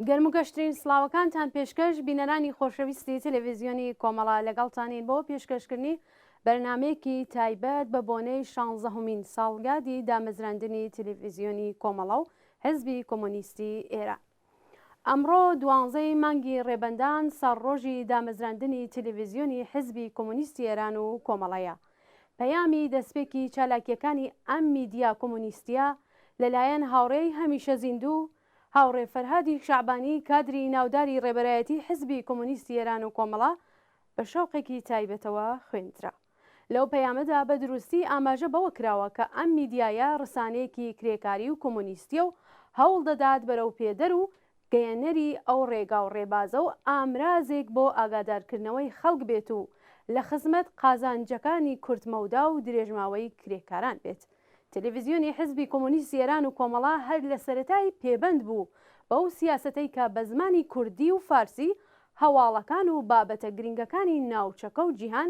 گەرم و گەشترین سڵاوەکانتان پێشکەش بینەرانی خۆشەویستی تەلەڤیزیۆنی کۆمەڵە لەگەڵتانین بۆ پێشکەشکردنی بەرنامەیەکی تایبەت بە بۆنەی شانزەهەمین ساڵیادی دامەزراندنی تەلەڤیزیۆنی کۆمەڵە و حزبی کۆمۆنیستی ئێران. ئەمڕۆ دوانزەی مانگی ڕێبەندان ساڵڕۆژی دامەزراندنی تەلەڤیزیۆنی حزبی کۆمۆنیستی ئێران و کۆمەڵەیە. پەیامی دەستپێکی چالاکییەکانی ئەم میدیا کۆمۆنیستییە لەلایەن هاوڕێی هەمیشە زیندوو هاوڕێ فەرهادی شەعبانی کادری ناوداری ڕێبەرایەتی حزبی کۆمۆنیستی ئێران و کۆمەڵە بە شەوقێکی تایبەتەوە خوێندرا. لەو پەیامەدا بە دروستی ئاماژە بەوە کراوە کە ئەم میدیایە ڕسانەیەکی کرێکاری و کۆمۆنیستییە و هەوڵ دەدات بەرەوپێدەر و گەیەنەری ئەو ڕێگا و ڕێبازە و ئامرازێک بۆ ئاگادارکردنەوەی خەڵک بێت و لە خزمەت قازانجەکانی کورتمەودا و درێژماوەی کرێکاران بێت. تەلەڤیزیۆنی حزبی کۆمۆنیستی ئێران و کۆمەڵە هەر لە سەرەتای پێبەند بوو بەو سیاسەتەی کە بە زمانی کوردی و فارسی هەواڵەکان و بابەتە گرنگەکانی ناوچەکە و جیهان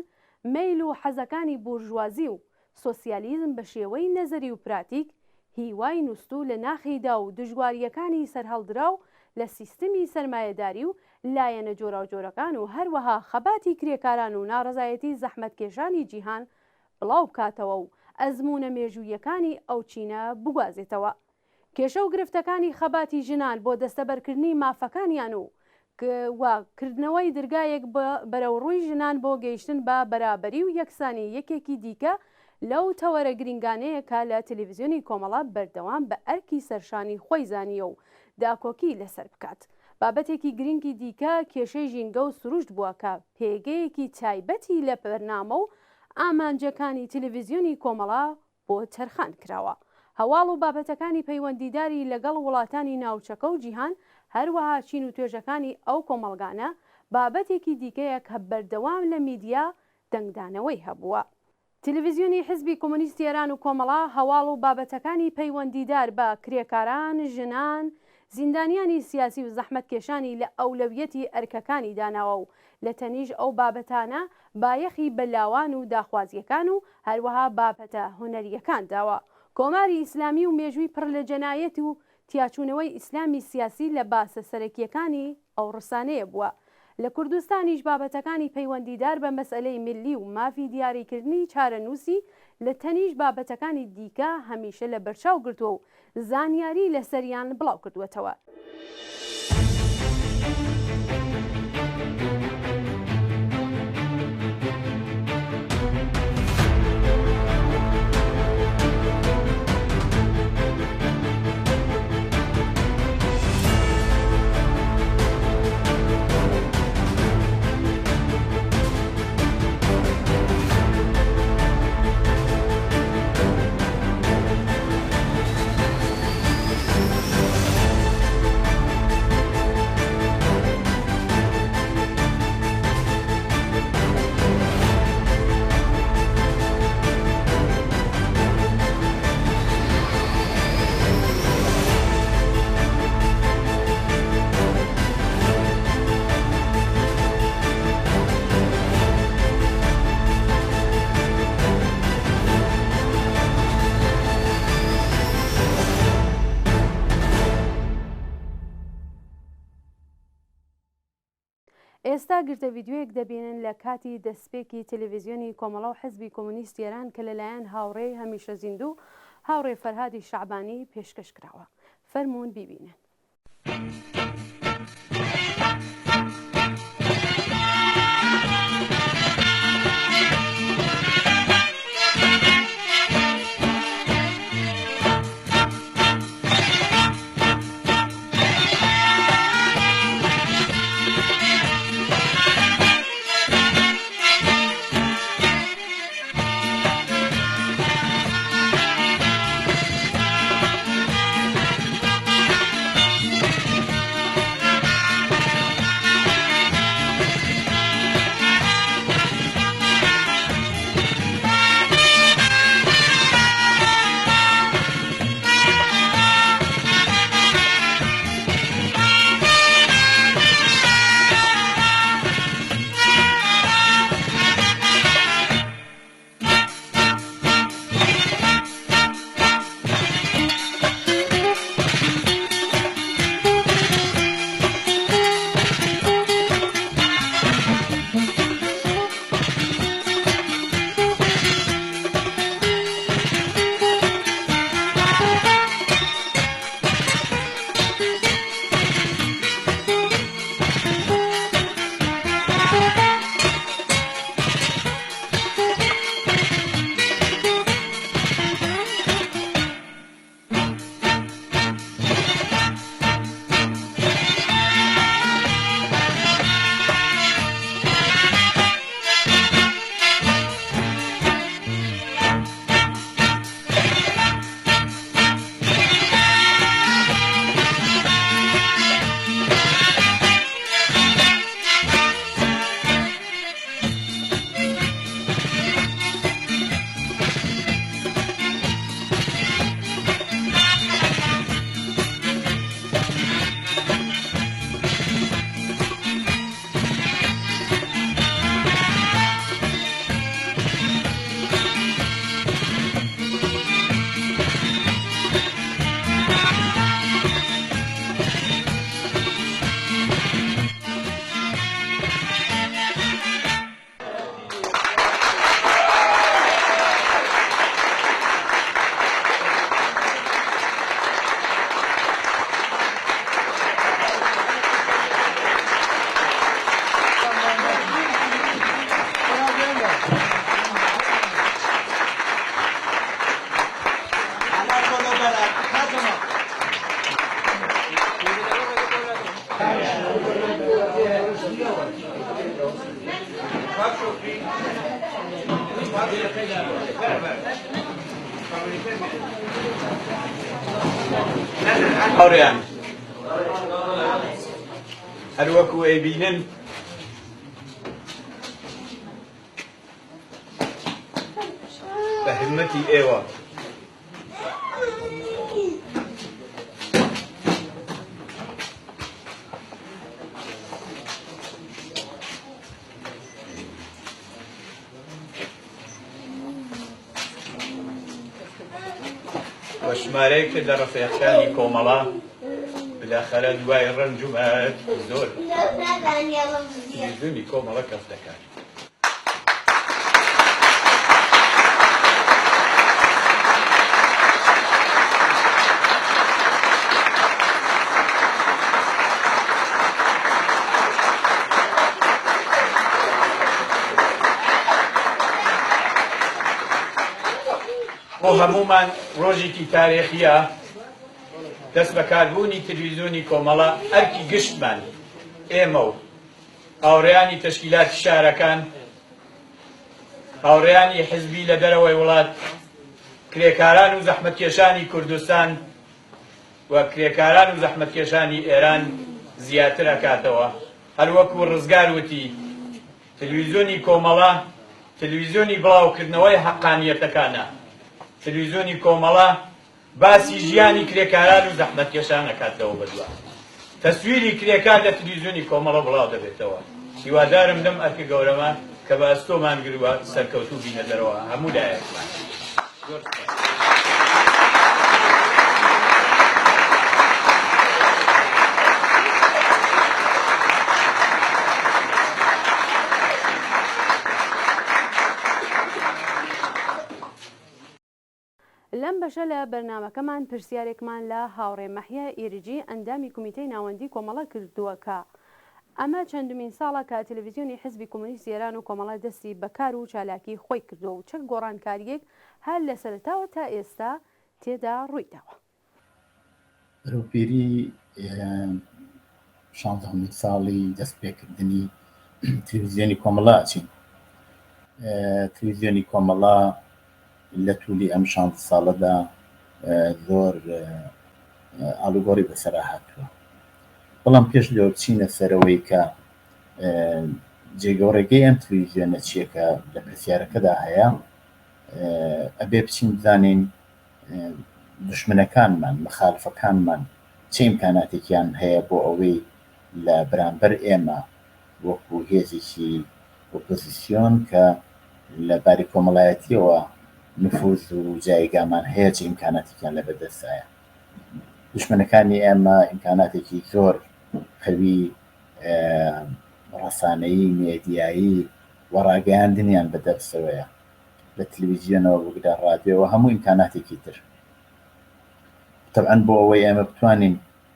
مەیل و حەزەکانی بورژوازی و سۆسیالیزم بە شێوەی نەزەری و پراتیک هیوای نوستوو لە ناخیدا و دژوارییەکانی سەرهەڵدراو لە سیستمی سەرمایەداری و لایەنە جۆراوجۆرەکان و هەروەها خەباتی کرێکاران و ناڕەزایەتی زەحمەتکێشانی جیهان بڵاو بکاتەوە و ئەزموونە مێژووییەکانی ئەو چینە بگوازێتەوە. کێشە و گرفتەکانی خەباتی ژنان بۆ دەستەبەرکردنی مافەکانیان و و کردنەوەی درگایەک بەرەو ڕووی ژنان بۆ گەیشتن بە بەرابەری و یەکسانی یەکێکی دیکە لەو تەوەرە گرینگانەیە کە لە تەلەڤیزیۆنی کۆمەڵە بەردەوام بە ئەرکی سەرشانی خۆی زانییە و داکۆکی لەسەر بکات. بابەتێکی گرینگی دیکە کێشەی ژینگە و سروشت بووە کە پێگەیەکی تایبەتی لە بەرنامە و ئامانجەکانی تەلەڤیزیۆنی کۆمەڵە بۆ تەرخان کراوە. هەواڵ و بابەتەکانی پەیوەندیداری لەگەڵ وڵاتانی ناوچەکە و جیهان، هەروەها چین و توێژەکانی ئەو کۆمەڵگانە، بابەتێکی دیکەیە کە بەردەوام لە میدیا دەنگدانەوەی هەبووە. تەلەڤیزیۆنی حزبی کۆمۆنیستی ئێران و کۆمەڵە، هەواڵ و بابەتەکانی پەیوەندیدار بە کرێکاران، ژنان، زیندانیانی سیاسی و زەحمەتکێشانی لە ئەولەویەتی ئەرکەکانی داناوە و لە تەنیش ئەو بابەتانە بایەخی بە لاوان و داخوازییەکان و هەروەها بابەتە هونەرییەکان داوە. کۆماری ئیسلامی و مێژووی پڕ لە جەنایەت و تیاچوونەوەی ئیسلامی سیاسی لە باسە سەرەکییەکانی ئەو ڕسانەیە بووە. لە کوردستانیش بابەتەکانی پەیوەندیدار بە مەسئەلەی میللی و مافی دیاریکردنی چارەنووسی لە تەنیش بابەتەکانی دیکە هەمیشە لە بەرچاو گرتووە و زانیاری لەسەریان بڵاوکردووەتەوە. ئێستا گرتە ڤیدیۆیەک دەبینن لە کاتی دەسپێکی تەلەڤیزیۆنی کۆمەڵە و حزبی کۆمۆنیستی ئێران کە لەلایەن هاوڕێی هەمیشە زیندوو هاوڕێ فەرهادی شەعبانی پێشکەش کراوە. فەرموون بیبینن. هاوڕێیان هەروەکو ئەیبینن بە هیممەتی ئێوە و ژمارەیەک لە ڕەفیقانی کۆمەڵە بالاخەرە دوای ڕەنج و مایەت زۆر تلویزیۆنی کۆمەڵە کەف دەکات. بۆ هەموومان ڕۆژێکی تارێخیە دەست بەکاربوونی تلویزیۆنی کۆمەڵە ئەرکی گشتمان ئێمە و هاوڕێیانی تەشکیلاتی شارەکان، هاوڕێیانی حزبی لە دەرەوەی وڵات، کرێکاران و زەحمەتکێشانی کوردستان و کرێکاران و زەحمەتکێشانی ئێران زیاتر ئەکاتەوە. هەروەکو ڕزگار وتی، تلویزیۆنی کۆمەڵە تلویزیۆنی بڵاوکردنەوەی حەقانیەتەکانە. تلویزیۆنی کۆمەڵە باسی ژیانی کرێکاران و زەحمەتکێشان ئەکات لەوە بەدوا تەسویری کرێکار لە تلیزیۆنی کۆمەڵە بڵاو دەبێتەوە هیوادارم لەم ئەرکە گەورەمە کە بە ئەستۆمان گروە سەرکەوتوو بینە دەرەوە هەموو لایەکمان زۆر سوپاس. لەم بەشە لە بەرنامەکەمان پرسیارێکمان لە هاوڕێ مەحیا ئیرجی ئەندامی کومیتەی ناوەندی کۆمەڵە کردووە کە ئەمە چەندمین ساڵە کە تەلەفیزیۆنی حزبی کۆمۆنیستی ئێران و کۆمەڵە دەستی بە کار و چالاکی خۆی کردووە و چ گۆڕانکارییەک هەر لە سەرەتاوە تا ئێستا تێدا ڕوویداوە. بەرەو پیری شانزەهەمین ساڵی دەستپێکردنی تلویزیۆنی کۆمەڵە ئەچین. تلویزیۆنی کۆمەڵە لە تولی ئەم شانزە ساڵەدا زۆر ئاڵوگۆڕی بەسەرا هاتووە. بەڵام پێش لەوە بچینە سەرەوەی کە جێگەوڕێگەی ئەم تلویزیۆنە چییە کە لە پرسیارەکەدا هەیە، ئەبێ بچین بزانین دوژمنەکانمان، مخالفەکانمان چ ئیمکاناتێکیان هەیە بۆ ئەوەی لە بەرامبەر ئێمە وەکو هێزێکی ئۆپۆزیسیۆن کە لە باری کۆمەڵایەتیەوە نفوز و جایگامان هەیە چ ئیمکاناتێکیان لە بەردەستایە. دوژمنەکانی ئێمە ئیمکاناتێکی زۆر قەوی ڕەسانەیی، مێدیایی و ڕاگەیاندنیان بەدەستەوەیە. لە تلویزیۆنەوە بگرە ڕادیۆوە هەموو ئیمکاناتێکی تر تەبعەن بۆ ئەوەی ئێمە بتوانین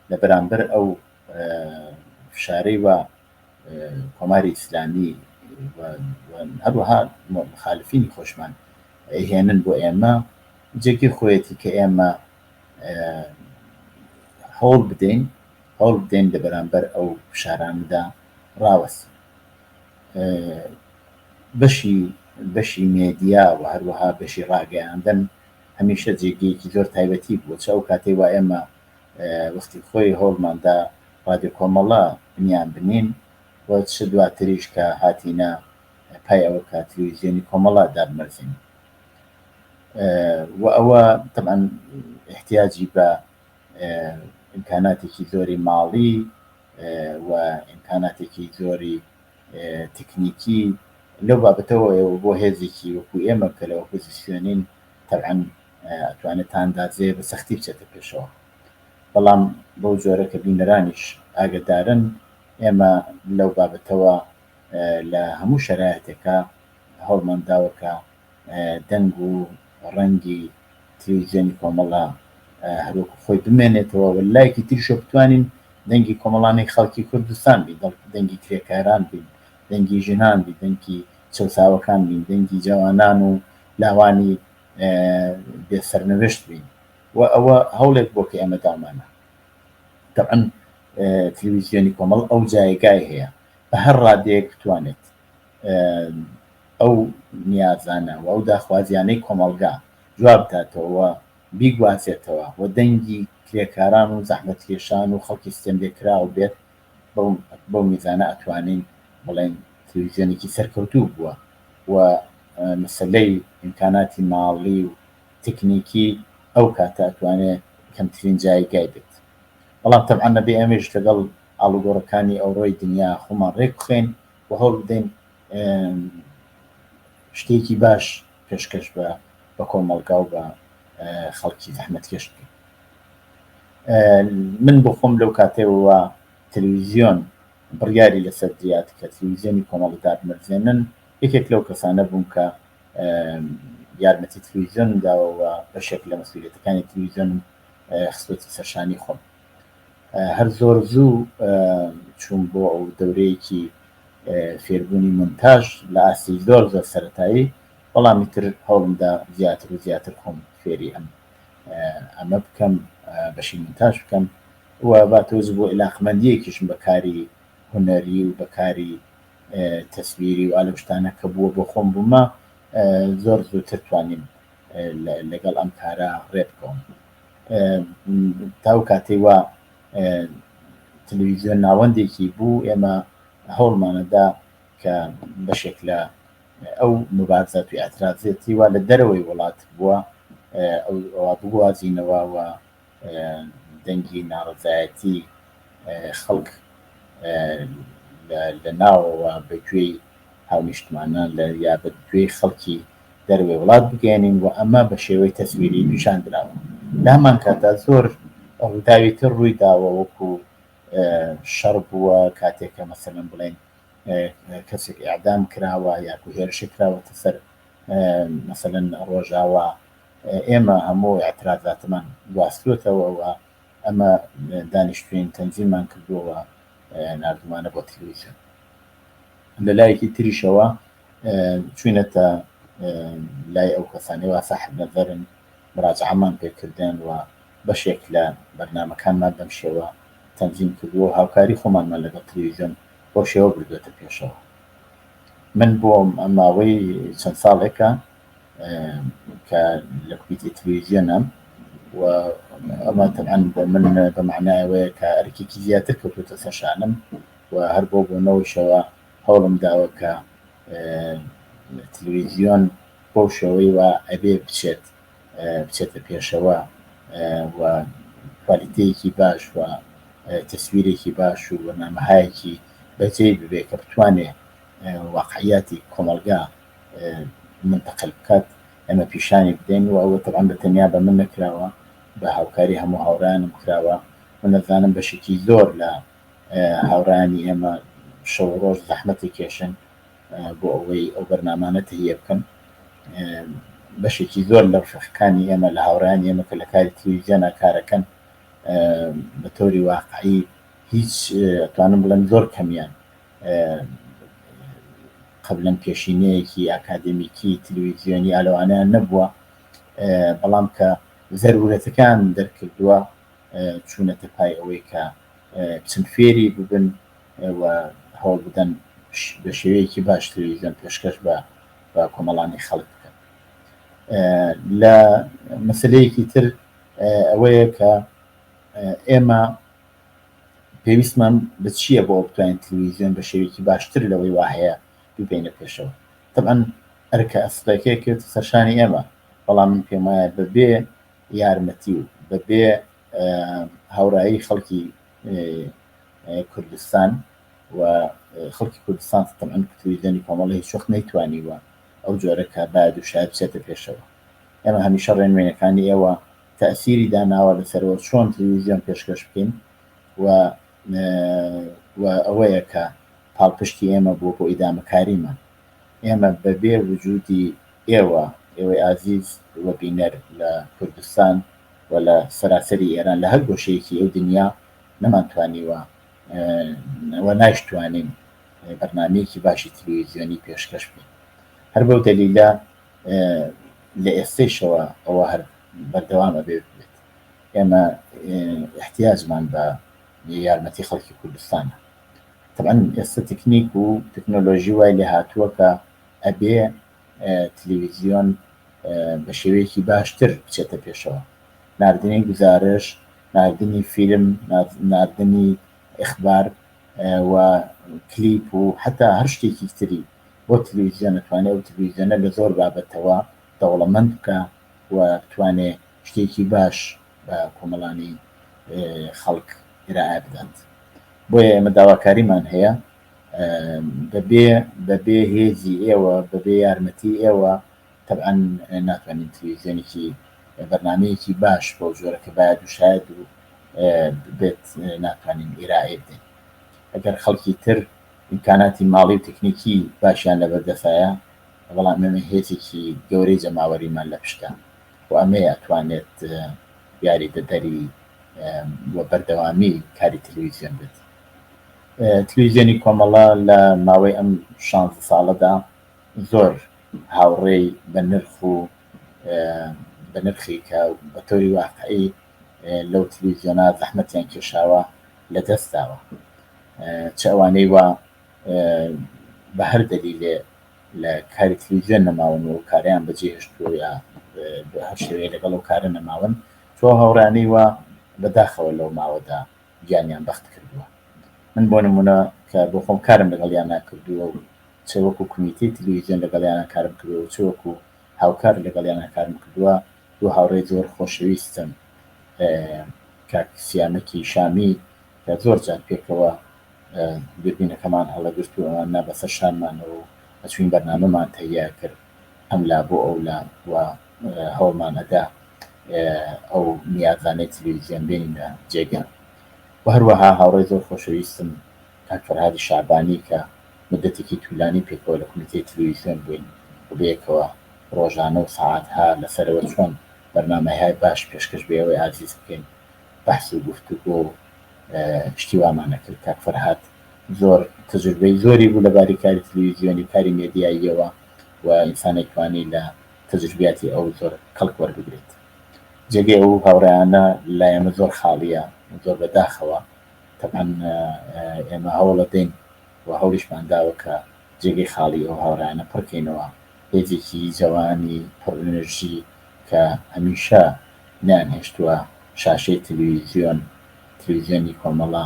لە بەرامبەر ئەو فشارەی وا کۆماری ئیسلامی هەروەها مخالفینی خۆشمان ئەیهێنن بۆ ئێمە جێگەی خۆیەتی کە ئێمە هەوڵ بدەین هەوڵ بدەین لە بەرامبەر ئەو فشارانەدا ڕاوەستین بەشی بەشی مێدیا و هەروەها بەشی ڕاگەیاندن هەمیشە جێگەیەکی زۆر تایبەتی بووە چ ئەو کاتەی وا ئێمە وەختی خۆی هەوڵماندا ڕادیۆ کۆمەڵە بنیان بنین و چ دواتریش کە هاتینە پای ئەوە کە تلویزیۆنی کۆمەڵە دابمەرزێنین و ئەوە تەبعەن ئیحتیاجی بە ئیمکاناتێکی زۆری ماڵی و ئیمکاناتێکی زۆری تەکنیکی لەو بابەتەوەیە و بۆ هێزێکی وەکو ئێمە کە لە ئۆپۆزیسیۆنین تەبعەن ئەتوانێت تا ئەندازەیە بە سەختی بچێتە پێشەوە بەڵام بەو جۆرە کە بینەرانیش ئاگەدارن ئێمە لەو بابەتەوە لە هەموو شەرایتێکا هەوڵمان داوە کە دەنگ و ڕەنگی تلویزیۆنی کۆمەڵە هەروەکو خۆی بمێنێتەوە و لایەکی تریشەوە بتوانین دەنگی کۆمەڵانی خەڵکی کوردستان بین، دەنگی کرێکاران بین، دەنگی ژنان بین، دەنگی چەوساوەکان بین، دەنگی جەوانان و لاوانی بێ سەرنوشت بین و ئەوە هەوڵێک بووە کە ئێمە داومانە. تەبعەن تلویزیۆنی کۆمەڵ ئەو جایگای هەیە بە هەر ڕادەیەک بتوانێت. ئەو نیازانە و ئەو داخوازیانەی کۆمەڵگا جواب بداتەوە و بیگوازێتەوە و دەنگی کرێکاران و زەحمەتکێشان و خەڵکی ستەملێکراو بێت بەو میزانە ئەتوانین بڵێین تلویزیۆنێکی سەرکەوتوو بووە و مەسەلەی ئیمکاناتی ماڵی و تکنیکی ئەو کاتە ئەتوانێ کەمترین جایگای بێت. بەڵام تەبعەن ئەبێ ئێمەیش لەگەڵ ئاڵوگۆڕەکانی ئەوڕۆی دنیا خۆمان ڕێک بخەین و هەوڵ بدەین شتێکی باش پێشکەش بە بە کۆمەڵگا و بە خەڵکی زەحمەتکێش بکەین. من بۆ خۆم لەو کاتەوە تەلویزیۆن بڕیاری لەسەر دریات کە تلویزیۆنی کۆمەڵە دابمەرزێنن، یەکێک لەو کەسانە بووم کە یارمەتی تلویزیۆنم داوە و بەشێک لە مەسئولیەتەکانی تلویزیۆنم خستۆتە سەرشانی خۆم. هەر زۆر زوو چووم بۆ ئەو دەورەیەکی فێربوونی مونتاژ لە ئاستی زۆر زۆر سەرەتایی، بەڵام ئیتر هەوڵمدا زیاتر و زیاتر خۆم فێری ئەم ئەمە بکەم، بەشی مونتاژ بکەم و با تۆز بۆ ئیلاقمەندییەکیشم بە کاری هونەری و بە کاری تەسویری و ئا لەو شتانە کە بووە بۆ خۆم بوومە زۆر زووتر توانیم لەگەڵ ئەم کارە ڕێ بکەوم. تا ئەو کاتەی وا تەلەویزیۆن ناوەندێکی بوو ئێمە هەوڵمانەدا کە بەشێک لە ئەو مبارزات و ئیعترازەتی وا لە دەرەوەی وڵات بووە ئەو بگوازینەوە و دەنگی ناڕەزایەتی خەڵک لە ناوەوە بە گوێی هاونیشتمانان لە یا بە گوێی خەڵکی دەرەوەی وڵات بگەیەنین و ئەمە بە شێوەی تەسویری پیشان دراوە. لە هەمان کاتدا زۆر ڕووداوی تر ڕووی داوە وەکو شەڕ بووە کاتێک کە مەسەلەن بڵێین کەسێک ئیعدام کراوە یاکو هێرشێک کراوەتە سەر مەسەلەن ڕۆژاوا ئێمە هەموو ئیعترازاتمان گواستووەتەوە و ئەمە دانیشتوین تەنزیممان کردووە و ناردوومانە بۆ تەلەویزیۆن. لە لایەکی تریشەوە چوینەتە لای ئەو کەسانەی وا ساحب نەزەرن مراجعەمان پێکردن و بەشێک لە بەرنامەکانمان بەم شێوە تەنزیم کردووە و هاوکاری خۆمانمان لەگەڵ تەلەویزیۆن بەو شێوە بردووەتە پێشەوە. من بۆ ماوەی چەند ساڵێکە کە لە کومیتەی تەلەویزیۆنم و ئەمە تەبعەن بۆ من بە مەعنای ئەوەیە کە ئەرکێکی زیاتر کەوتووەتە سەر شانم و هەر بۆ بۆنەوەیشەوە هەوڵم داوە کە تەلەویزیۆن بەو شێوەی وا ئەبێ بچێت بچێتە پێشەوە و کوالیتەیەکی باش و تەسویرێکی باش و بەرنامەهایەکی بەجێی ببێ کە بتوانێ واقعیاتی کۆمەڵگا منتەقل بکات ئێمە پیشانی بدەین و ئەوە تەبعەن بە تەنیا بە من نەکراوە بە هاوکاری هەموو هاوڕێیانم کراوە من ئەزانم بەشێکی زۆر لە هاوڕێیانی ئێمە شەو و ڕۆژ زەحمەت ئەکێشن بۆ ئەوەی ئەو بەرنامانە تەهیە بکەن بەشێکی زۆر لە ڕفیقەکانی ئێمە لە هاوڕێیانی ئێمە کە لە کاری تلویزیۆنا کارەکەن بە تەوری واقعی هیچ ئەتوانم بڵێم زۆر کەمیان قبلەن پێشینەیەکی ئاکادمیکی تلویزیۆنی ئالەوانیان نەبووە بەڵام کە زەرورەتەکان دەرکردووە چوونەتە پای ئەوەی کە بچن فێری ببن و هەوڵ بدەن بە شێوەیەکی باش تلویزیۆن پێشکەش بە بە کۆمەڵانی خەڵک بکەن. لە مەسەلەیەکی تر ئەوەیە کە ئێمە پێویستمان بە چییە بۆ بتوانین تلویزیۆن بە شێوەیەکی باشتر لەوەی وا هەیە بیبەینە پێشەوە. تەبعەن ئەرکە ئەسڵیەکەی کەوێتە سەرشانی ئێمە، بەڵام من پێم وایە بەبێ یارمەتی و بەبێ هاوڕایی خەڵکی کوردستان و خەڵکی کوردستان تەبعەن تلویزیۆنی کۆمەڵە هیچ وەخت نەیتوانیوە ئەو جۆرە کە باید و شایەد بچێتە پێشەوە. ئێمە هەمیشە ڕێنوێنەکانی ئێوە تەئسیری داناوە لەسەرەوە چۆن تلویزیۆن پێشکەش بکەین و و ئەوەیە کە پاڵپشتی ئێمە بووە بۆ ئیدامەکاریمان. ئێمە بەبێ وجودی ئێوە، ئێوەی ئازیز و بینەر لە کوردستان و لە سەراسەری ئێران لە هەر گۆشەیەکی ئەو دنیا نەمانتوانیوە و نایشتوانین بەرنامەیەکی باشی تلویزیۆنی پێشکەش بکەین. هەر بەو دەلیلە لە ئێستەیشەوە ئەوە هەر بەردەوام ئەبێ بێت. ئێمە ئیحتیاجمان بە یارمەتی خەڵکی کوردستانە. تەبعەن ئێستا تکنیک و تکنۆلۆژی وای لێ هاتووە کە ئەبێ تلویزیۆن بە شێوەیەکی باشتر بچێتە پێشەوە. ناردنی گوزارش، ناردنی فیلم، ناردنی ئیخبار و کلیپ و حەتا هەر شتێکی تری بۆ تلویزیۆن ئەتوانێ ئەو تلویزیۆنە لە زۆر بابەتەوە دەوڵەمەند بکا و بتوانێ شتێکی باش بە کۆمەڵانی خەڵک ئیرائە بدات. بۆیە ئێمە داواکاریمان هەیە بەبێ بەبێ هێزی ئێوە بەبێ یارمەتی ئێوە تەبعەن ناتوانین تلویزیۆنێکی بەرنامەیەکی باش بەو جۆرە کە بایەد و شایەد و بێت ناتوانین ئیرائەی بدەین. ئەگەر خەڵکی تر ئیمکاناتی ماڵی و تەکنیکی باشیان لەبەردەسایە بەڵام ئێمە هێزێکی گەورەی جەماوەریمان لە پشتە و ئەمەیە ئەتوانێت یاریدەدەری و بەردەوامی کاری تلویزیۆن بێت. تلویزیۆنی کۆمەڵە لە ماوەی ئەم شانزە ساڵەدا زۆر هاوڕێی بە نرخ و بە نرخی کە بە تۆری واقعی لەو تلویزیۆنا زەحمەتیان کێشاوە لە دەست داوە چ ئەوانەی وا بە هەر دەلیلێ لە کاری تلویزیۆن نەماون و کاریان بەجێ هێشتووە یا بە هەر شێوەیە لەگەڵ ئەو کارە نەماون چۆ هاوڕیانەی وا بەداخەوە لەو ماوەدا گیانیان بەخت کردووە من بۆ نمونە کە بۆ خۆم کارم لەگەڵیانا کردووە و چ وەکو کومیتەی تلویزیۆن لەگەڵیانا کارم کردووە و چ وەکو هاوکار لەگەڵیانا کارم کردووە دوو هاوڕێی زۆر خۆشەویستم کاک سیامەکی شامی کە زۆر جار پێکەوە دووربینەکەمان هەڵەگرت و ئەوان نا بەسەر شانمانەوە و ئەچوین بەرنامەمان تەهیە کرد ئەم لا بۆ ئەو لا و هەوڵمان ئەدا ئەو نیازانەی تلویزیۆن بێنینە جێگە و هەروەها هاوڕێی زۆر خۆشەویستم کاک فەرهادی شەعبانی کە مودەتێکی تولانی پێکەوە لە کومیتەی تلویزیۆن بووین و بەیەکەوە ڕۆژانە و سەعاتها لەسەرەوە چۆن بەرنامەهای باش پێشکەش بە ئێوەی ئازیز بکەین بەحس و گفتوگۆ و شتی وامان ئەکرد. کاک فەرهاد زۆر تەجروبەی زۆری بوو لە باری کاری تلویزیۆنی و کاری مێدیاییەوە و ئینسان ئەیتوانی لە تەجروبیاتی ئەو زۆر کەڵک وەربگرێت. جێگەی ئەو هاوڕێیانە لای ئێمە زۆر خاڵییە زۆر بە داخەوە. تەبعەن ئێمە هەوڵەدەین و هەوڵیشمان داوە کە جێگەی خاڵی ئەو هاوڕێیانە پڕکەینەوە. هێزێکی جەوانی پڕ ئینرژی کە هەمیشە نەیانهێشتووە شاشەی تلویزیۆن تلویزیۆنی کۆمەڵە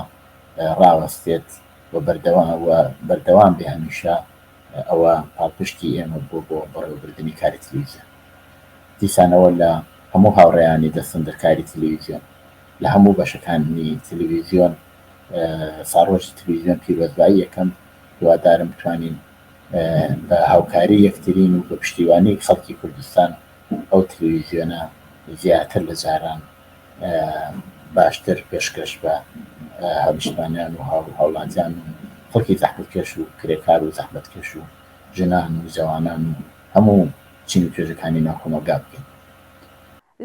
ڕاوەستێت و بەردەوام و بەردەوام بێ هەمیشە ئەوە پاڵپشتی ئێمە بووە بۆ بەڕێوەبردنی کاری تلویزیۆن. دیسانەوە لە هەموو هاوڕێیانی دەستەندەرکاری تلویزیۆن لە هەموو بەشەکانی تلویزیۆن ساڕۆژی تلویزیۆن پیرۆزبایی ئەکەم هیوادارم بتوانین بە هاوکاری یەکترین و بە پشتیوانی خەڵکی کوردستان ئەو تلویزیۆنە زیاتر لە جاران باشتر پێشکەش بە هاونیشتمانیان و هاوڵاتیان و خەڵکی زەحمەتکێش و کرێکار و زەحمەتکێش و ژنان و جەوانان و هەموو چین و توێژەکانی ناو کۆمەڵگا بکەین.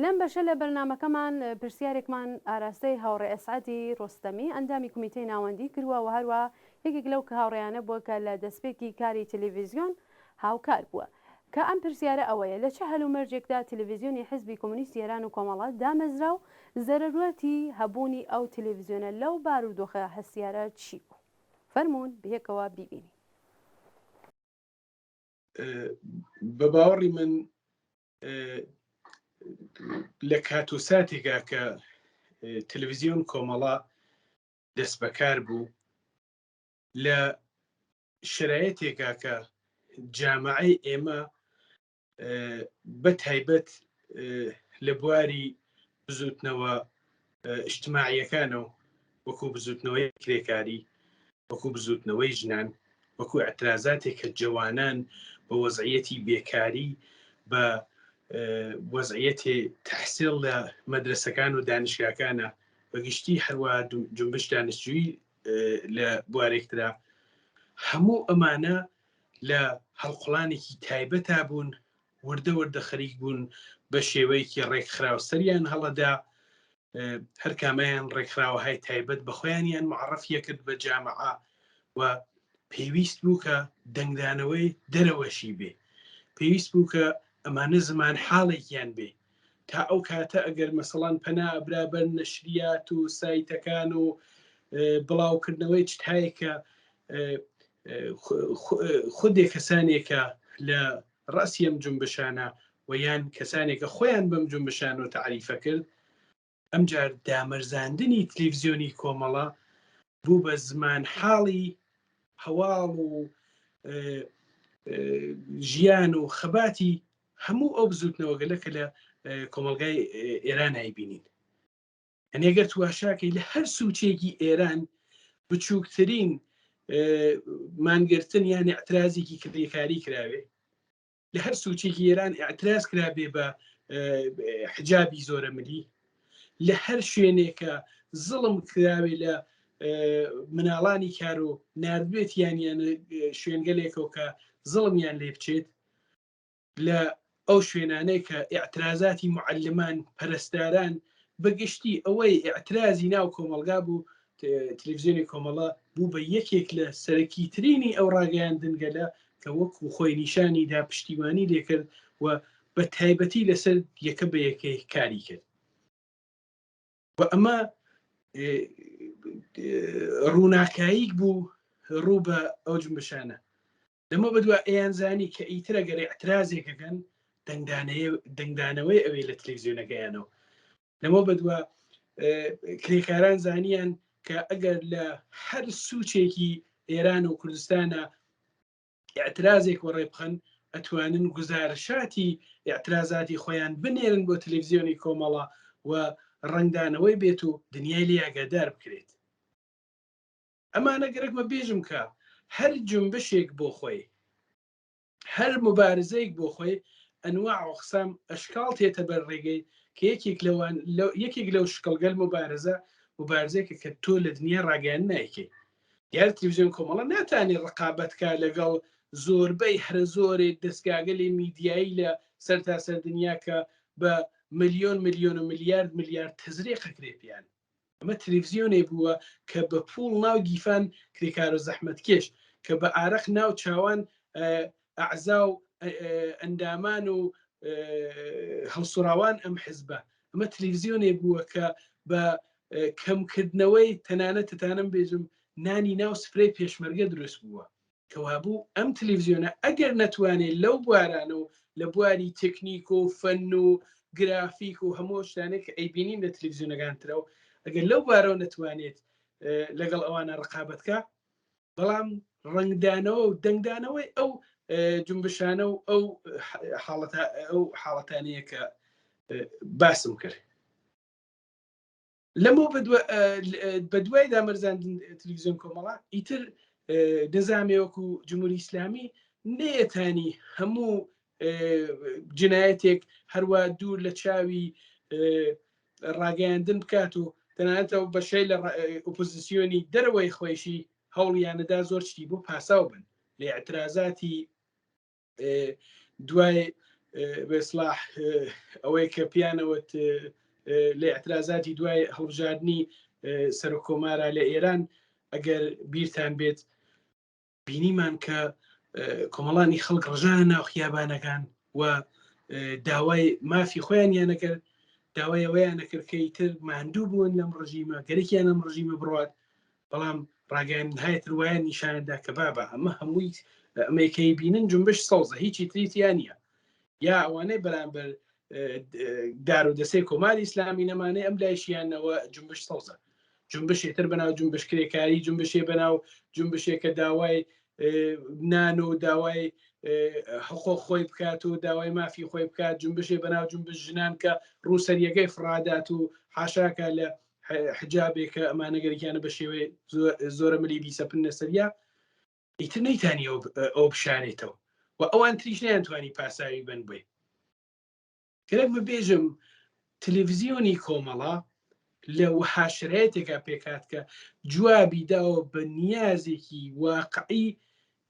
لەم بەشە لە بەرنامەکەمان پرسیارێکمان ئاراستەی هاوڕێ ئەسعەدی ڕۆستەمی ئەندامی کومیتەی ناوەندی کرووە و هەروا یەکێک لەو هاوڕێیانە بووە کە لە دەستپێکی کاری تلویزیۆن هاوکار بووە. کە ئەم پرسیارە ئەوەیە لە چ هەلومەرجێکدا تلویزیۆنی حیزبی کۆمۆنیستی ئێران و کۆمەڵە دامەزرا و زەرەروەتی هەبوونی ئەو تلویزیۆنە لەو بارودۆخە هەستیارە چی بوو؟ فەرموون بهکەوە بیبینین. بە باوەڕی من لە کات و ساتێکا کە تەلەڤزیۆن کۆمەڵە دەستبەکار بوو لە شرایەتێکا کە جامعەی ئێمە بە تایبەت لە بواری بزوتنەوە ئیجتماعیەکانەوە وەکو بزوتنەوەی کرێکاری وەکو بزوتنەوەی ژنان وەکو ئەترازاتێک کە جەوانان بە وەزعەتی بێکاری بە وەزعەتی تحسیل لە مەدرسەکان و دانیشگاکانە بەگشتی هەروە جنبش دانشجویی لە بوارێکترا هەموو ئەمانە لە هەڵقوڵانێکی تایبەتا بوون وردە وردە خەریک بوون بە شێوەیەکی ڕێکخراو سەریان هەڵەدا هەر کامەیان ڕێکخراوەهای تایبەت بە خۆیانیان معرفیە کرد بە جامعە و پێویست بوو کە دەنگدانەوەی دەرەوەشی بێ پێویست بوو کە ئەمانە زمان حاڵێکیان بێ تا ئەو کاتە ئەگەر مەسەڵان پەنا ئەبرا بەر نەشریات و سایتەکان و بڵاوکردنەوەی چتایەکە خودێ کەسانێکە لە ڕەسی ئەم جونبشانە و یان کەسانێک کە خۆیان بەم جونبشانەوە تەعریفە کرد، ئەمجار دامەرزاندنی تلێڤزیۆنی کۆمەڵە بوو بە زمان حاڵی هەواڵ و ژیان و خەباتی هەموو ئەو بزوتنەوەگەلە کە لە کۆمەڵگای ئێران ئایبینین. یەنی گەر تواشاکەی لە هەر سوچێکی ئێران بچووکترین مانگرتن یان اعترازێکی کرێکاری کراوێ لە هەر سوچێکی ئێران اعتراز کرابێ بە حجابی زۆرە ملی لە هەر شوێنێکە زڵم کراوێ لە مناڵانی کار و نردبێت یانیان شوێنگەلێکەوە کە زڵمیان لێ بچێت لە ئەو شوێنانەی کە ئیعترازاتی موعەلمان، پەرستاران، بە گشتی ئەوەی ئیعترازی ناو کۆمەڵگا بوو، تلفزیۆنی کۆمەڵە بوو بە یەکێک لە سەرەکیترینی ئەو ڕاگەیاندنگەلە کە وەکوو خۆی نیشانی دا پشتیوانی لێکرد و بە تایبەتی لەسەر یەکە بە یەکەی کاری کرد. و ئەمە ڕووناکاییک بوو ڕوو بە ئەو جونبشانە. لەمە بەدوا ئەیانزانی کە ئیتر ئەگەر ئیعترازێک ئەکەن دەنگدانەوەی ئەوێ لە تلەڤزیۆنەکەیانەوە. لەمە بەدوا کرێکاران زانیان کە ئەگەر لە هەر سوچێکی ئێران و کوردستانە ئیعترازێک وەڕێ بخەن ئەتوانن گوزارشاتی ئیعترازاتی خۆیان بنێرن بۆ تلەڤزیۆنی کۆمەڵە و ڕەنگدانەوەی بێت و دنیای لێ ئاگادار بکرێت. ئەمانە گەرەکمە بێژم کە هەر جونبشێک بۆ خۆی، هەر موبارزەیەک بۆ خۆی ئەنواع و ئەقسام ئەشکاڵ تێتە بەر ڕێگەی کە یەکێک لەوان یەکێک لەو شکڵگەل موبارزە موبارزەیەکە کە تۆ لە دنیا ڕاگەیاندن نایکەی. دیارە تلویزیۆن کۆمەڵە ناتانێ ڕقابەت کا لەگەڵ زۆربەی هەرە زۆرێ دەستگاگەلی میدیایی لە سەرتاسەر دنیا کە بە ملیۆن ملیۆن و ملیارد ملیارد تەزریق ئەکرێ پێیان. ئەمە تلفزیۆنێ بووە کە بە پووڵ ناو گیفان کرێکارو زەحمەتکێش، کە بە ئارەق ناو چاوان ئەعزا و ئەندامان و هەڵسوڕاوان ئەم حزبە. ئەمە تلفزیۆنێ بووە کە بە کەمکردنەوەی تەنانەت تەتانم بێژم نانی ناو سفرەی پێشمەرگە دروست بووە. کەوابوو ئەم تلفزیۆنە ئەگەر نەتوانێت لەو بوارانە و لە بواری تەکنیک و فەن و گرافیک و هەموو شتانێک کە ئەیبینین لە تلفزیۆنەکان ترەوە ئەگەر لەو بارەوە نەتوانێت لەگەڵ ئەوانە ڕقابەت کا بەڵام ڕەنگدانەوە و دەنگدانەوەی ئەو جنبشانە و ئەو حاڵەتە ئەو حاڵەتانەیە کە باسم کرد لەمەو بەدوای دامەرزاندن تلویزیۆن کۆمەڵە ئیتر نظامێ وەکو جمهوری ئیسلامی نەیەتانی هەموو جنایەتێک هەروە دوور لە چاوی ڕاگەیاندن بکات و تەنانەتەوە بەشەی لە ئۆپۆزیسیۆنی دەرەوەی خۆیشی هەوڵیانەدا زۆر شتی بۆ پاساو بن لە اعترازاتی دوای بەسلاح ئەوەی کە پیانەوەت لە اعترازاتی دوای هەڵبژاردننی سەرۆک کۆمارە لە ئێران ئەگەر بیرتان بێت بینیمان کە کۆمەڵانی خەڵک ڕژانە ناو خیابانەکان و داوای مافی خۆیان یانەکرد داوای ئەوەیان نەکرد کە ئیتر ماندوو بوون لەم ڕژیمە گەرەکیان ئەم ڕژیمە بڕات بەڵام ڕاگەیاندنهای تر وایان نیشاندا کە بابە ئەمە هەمووی ئەمەیکەی بینن جنبش سەوزە هیچی تری تیا نییە یا ئەوانەی بەرامبەر دار و دەسەی کۆماری ئیسلامی نەمانەی ئەم لایشیانەوە جنبش سەوزە جنبشێ تر بەناو جنبش کرێکاری جنبشێ بەناو جنبشێک کە داوای نان و داوای حقوق خۆی بکات و داوای مافی خۆی بکات جنبشێ بەناو جنبش ژنان کە ڕووسەریەکەی فڕادات و حاشاکە لە حجابێک کە ئەمانە گەرەکیانە بە شێوەی زۆرە ملی بیسەپن لەسەریا ئیتر نەیتانی ئەو بشارێتەوە و ئەوان تریش نەیانتوانی پاساوی بن بێ گەرەک ببێژم تلویزیۆنی کۆمەڵە لە وەها شرایەتێکا پێکات کە جوابی داوە بە نیازێکی واقعی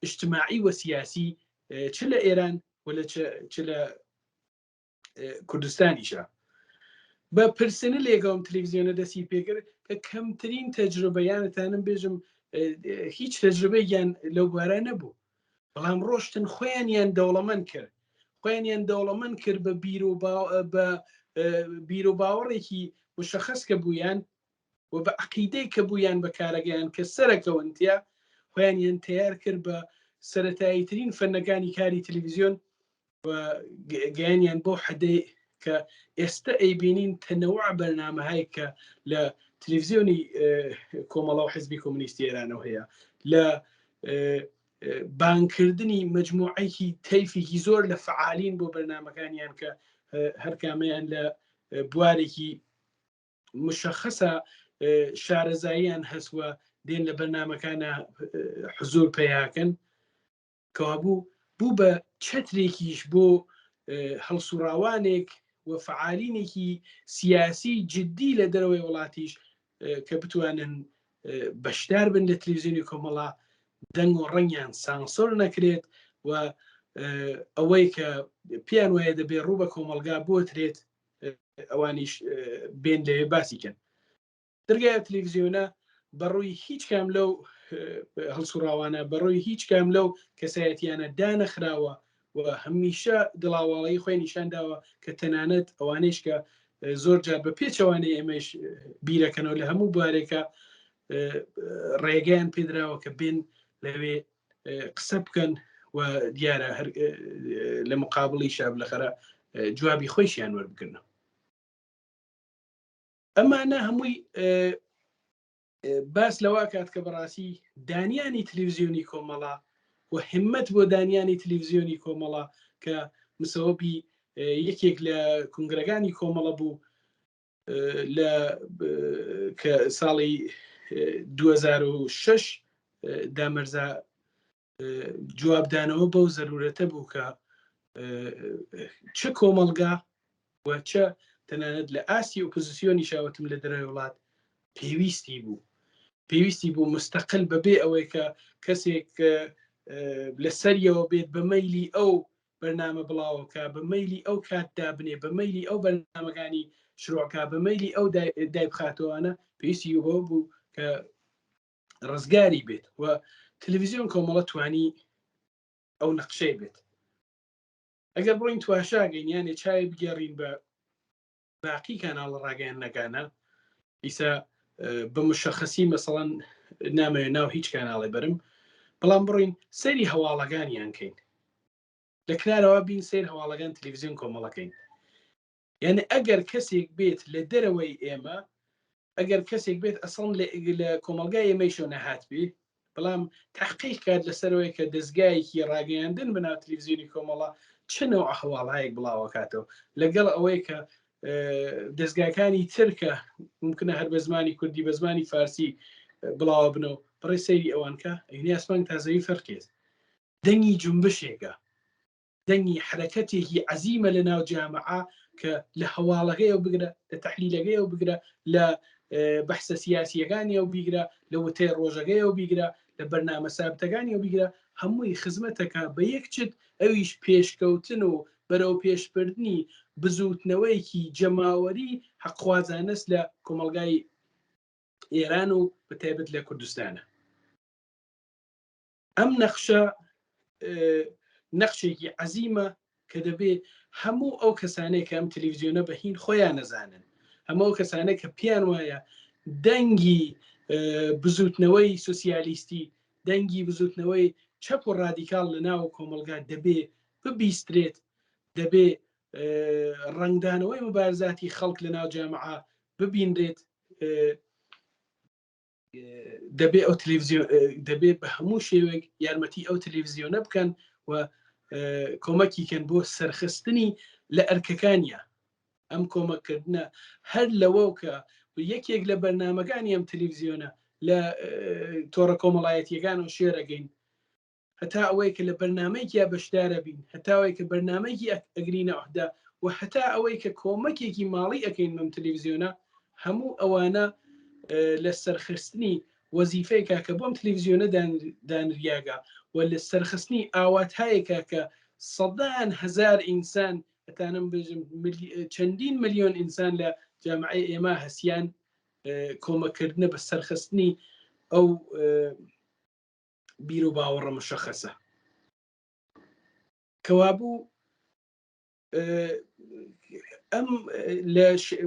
اجتماعی و سیاسی چ لە ئێران و لە چ لە کوردستانیشە بە پرسنە لێگەڵم تلویزیۆنە دەستی پێکرد کە کەمترین تەجروبە یانتانم بێژم هیچ تەجروبەیان لەو بوارە نەبوو بەڵام ڕۆشتن خۆیانیان دەوڵەمەند کرد خۆیانیان دەوڵەمەند کرد بە بیر و بە بیر و باوەڕێکی مشخص کە بوویان و بە عقیدەی کە بوویان بە کارەگەیان کە سەرەکەونتە خۆیانیان تەیار کرد بە سەتاییترین فەنەکانی کاری تەلەڤیزیۆن و گەیانیان بۆ حەدەی کە ئێستا ئەیبینین تەنەوع بەرنامەهای کە لە تلویزیۆنی کۆمەڵە و حزبی کۆمنیستی ئێرانەوە هەیە لە بانکردنی مجموعەیەکی تەیفێکی زۆر لە فعالین بۆ بەرنمەکانیان کە هەرکامیان لە بوارێکی مشخصە شارەزاییان هەسوە دێن لە بەرنمەکانە حزور پیاکەن کەوابوو بوو بە چەترێکیش بۆ هەڵسوڕاوانێک و فەعالینێکی سیاسی جددی لە دەرەوەی وڵاتیش کە بتوانن بەشدار بن لە تلویزیۆنی کۆمەڵا دەنگ و ڕەنگیان سانسۆر نەکرێت و ئەوەی کە پێیان وایە دەبێ ڕوو بە کۆمەڵگا بۆترێت ئەوانیش بێن لەوێ باسیکەن. دەرگای ئەو تلەڤزیۆنە بەڕووی هیچ کام لەو هەڵسوڕاوانە بەڕووی هیچ کام لەو کەسایەتیانە دانەخراوە و هەمیشە دڵاواڵی خۆی نیشان داوە کە تەنانەت ئەوانەیش کە زۆر جار بە پێچەوانەی ئێمەش بیرەکەنەوە لە هەموو بوارێکە ڕێگەیان پێدراوە کە بێن لەوێ قسە بکەن و دیارە هەر لە مقابلی شاب لەخەرە جوابی خۆیشیان وەربگرنەوە. ئەمانە هەمووی باس لەوە کات کە بەڕاستی دانیانی تلویزیۆنی کۆمەڵا و همەت بۆ دانیانی تلویزیۆنی کۆمەڵا کە مسەوەبی یەکێک لە کنگرەکانی کۆمەڵە بوو لە کە ساڵی 2006 دامەرزا جوابدانەوە بەو زەرورەتە بوو کە چ کۆمەڵگا و چ تەنانەت لە ئاستی ئۆپۆزیسیۆنی شاوتم لە دەرەوەی وڵات پێویستی بوو پێویستی بوو مستەقل بەبێ ئەوەی کە کەسێک لە سەریەوە بێت بە مەیلی ئەو بەرنامە بڵاوەکە بە مەیلی ئەو کات دابنێ بە مەیلی ئەو بەرنامەکانی شروعکە بە مەیلی ئەو دایبخاتەوەە پێویستی بەوە بوو کە ڕزگاری بێت و تەلەڤیزیۆن کۆمەڵە توانی ئەو نەقشەی بێت ئەگەر بڕۆین تواشاگەین یانێ چاوی بگێڕین بە باقی کاناڵە ڕاگەیاندنەکانە ئیسا بە مشەخەسی مەسەڵەن نامەوێ ناو هیچ کاناڵێ بەرم بەڵام بڕۆین سەیری هەواڵەکانیان کەین لە کنارەوە بین سیر هەواڵەکان تەلەڤیزیۆن کۆمەڵەکەین یعنی ئەگەر کەسێک بێت لە دەرەوەی ئێمە ئەگەر کەسێک بێت ئەسڵن لە کۆمەڵگای ئێمەیشەوە نەهاتبێ بەڵام تحقیق کات لەسەرەوەی کە دەستگایەکی ڕاگەیاندن بەناو تلویزیۆنی کۆمەڵە چ نەوع هەواڵهایەک بڵاوەکاتەوە لەگەڵ ئەوەی کە دەستگاکانی تر کە ممکنە هەر بە زمانی کوردی بە زمانی فارسی بڵاوە بنەوە بڕێ سەیری ئەوان کە ئەینی ئاسمان تا زەوی فەرقێت دەنگی جونبشێکە دەنگی حەرەکەتێکی عەزیمە لە ناو جامعە کە لە هەواڵەکەیەوە بگرە لە تەحلیلەکەیەوە بگرە لە بەحسە سیاسیەکانیەوە بیگرە لە وتەی ڕۆژەکەیەوە بیگرە لە بەرنامە سابتەکانیەوە بیگرە هەمووی خزمەتەکە بە یەک چت ئەویش پێشکەوتن و بەرەو پێشبردنی بزووتنەوەیەکی جەماوەری حەقخوازانەس لە کۆمەڵگای ئێران و بەتایبەت لە کوردستانە. ئەم نەخشە نەخشێکی عەزیمە کە دەبێ هەموو ئەو کەسانەی کە ئەم تەلەڤیزیۆنە بە هین خۆیان نەزانن هەموو ئەو کەسانەی کە پێیان وایە دەنگی بزوتنەوەی سوسیالیستی دەنگی بزوتنەوەی چەپ و ڕادیکاڵ لە ناو کۆمەڵگا دەبێ ببیسترێت دەبێ ڕەنگدانەوەی مبارزاتی خەڵک لە ناو جامعە ببینرێت دەبێ ئەو تەلەڤیزیۆن دەبێ بە هەموو شێوەیەک یارمەتی ئەو تەلەڤیزیۆنە بکەن و کۆمەکی کەن بۆ سەرخستنی لە ئەرکەکانیە ئەم کۆمەککردنە هەر لەوە کە یەکێک لە بەرنمەکانی ئەم تەلەڤیزیۆنە لە تۆڕە کۆمەڵایەتیەکان و شێرەگەین هەتا ئەوەی کە لە بەرنامەیەکیا بەشدارە بین، هەتا ئەوەی کە بەرنامەیەکی ئەگرینە عوهدە و هەتا ئەوەی کە کۆمەکێکی ماڵی ئەکەین بەم تەلەڤیزیۆنە، هەموو ئەوانە لە سەرخستنی وەزیفەیەکە کە بۆم تەلەڤیزیۆنە دانریاگە و لە سەرخستنی ئاواتهایەکە کە سەدان هەزار ئینسان ئەتانم بێژم چەندین ملیۆن ئینسان لە جامعەی ئێمە هەسیان کۆمەکردنە بە سەرخستنی ئەو بیر و باوەڕە مشەخەسە کەوابوو ئەم لە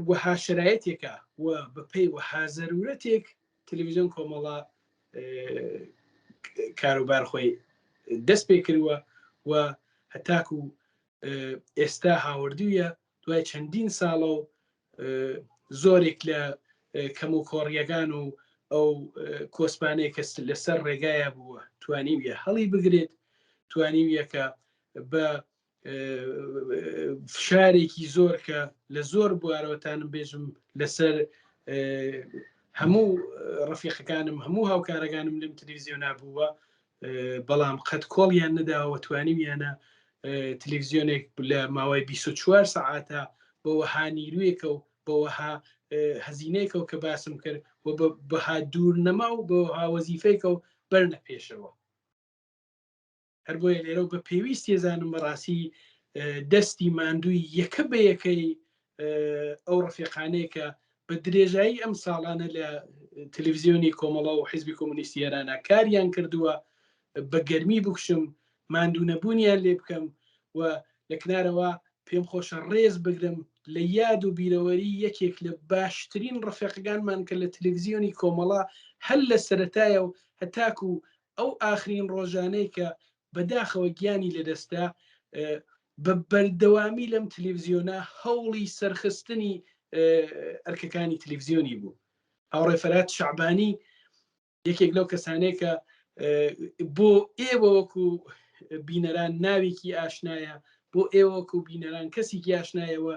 وەها شرایەتێکە و بەپێی وەها زەرورەتێک تەلەڤیزیۆن کۆمەڵە کاروبار خۆی دەست پێ کردووە و هەتاکو ئێستا هاوردویە دوای چەندین ساڵە و زۆرێک لە کەم و کۆڕیەکان و ئەو کۆسپانەیە کە لەسەر ڕێگایە بووە توانیویە هەڵی بگرێت توانیویە کە بە فشارێکی زۆر کە لە زۆر بوارەوەتانم بێژم لەسەر هەموو ڕفیقەکانم هەموو هاوکارەکانم لەم تلویزیۆنا بووە بەڵام قەت کۆڵیان نەداوە توانیویانە تلویزیۆنێک لە ماوەی 24 سەعاتە بەوەها نیروێکە و بەوەها هەزینەیەکەوە کە باسم کرد و بەها دوور نەما و بەوەها وەزیفەیەکە و بەرنە پێشەوە. هەر بۆیە لێرەو بە پێویست تێزانم بەڕاستی دەستی ماندووی یەکە بە یەکەی ئەو ڕفیقانەیە کە بە درێژایی ئەم ساڵانە لە تەلەڤزیۆنی کۆمەڵە و حیزبی کۆمۆنیستی ئێرانە کاریان کردووە بە گەرمی بکشم ماندوو نەبوونیان لێ بکەم و لە کنارەوە پێم خۆشە ڕێز بگرم لە یاد و بیرەوەری یەکێک لە باشترین ڕفێقەکانمان کە لە تەلەڤزیۆنی کۆمەڵە هەر لە سەرەتایە و هەتاکو ئەو ئاخرین ڕۆژانەی کە بەداخەوە گیانی لەدەستدا بە بەردەوامی لەم تەلەڤزیۆنە هەوڵی سەرخستنی ئەرکەکانی تەلەڤزیۆنی بوو. هاوڕێ فەرات شەعبانی یەکێک لەو کەسانەیە کە بۆ ئێوە وەکو بینەران ناوێکی ئاشنایە، بۆ ئێوە وەکو بینەران کەسێکی ئاشنایەوە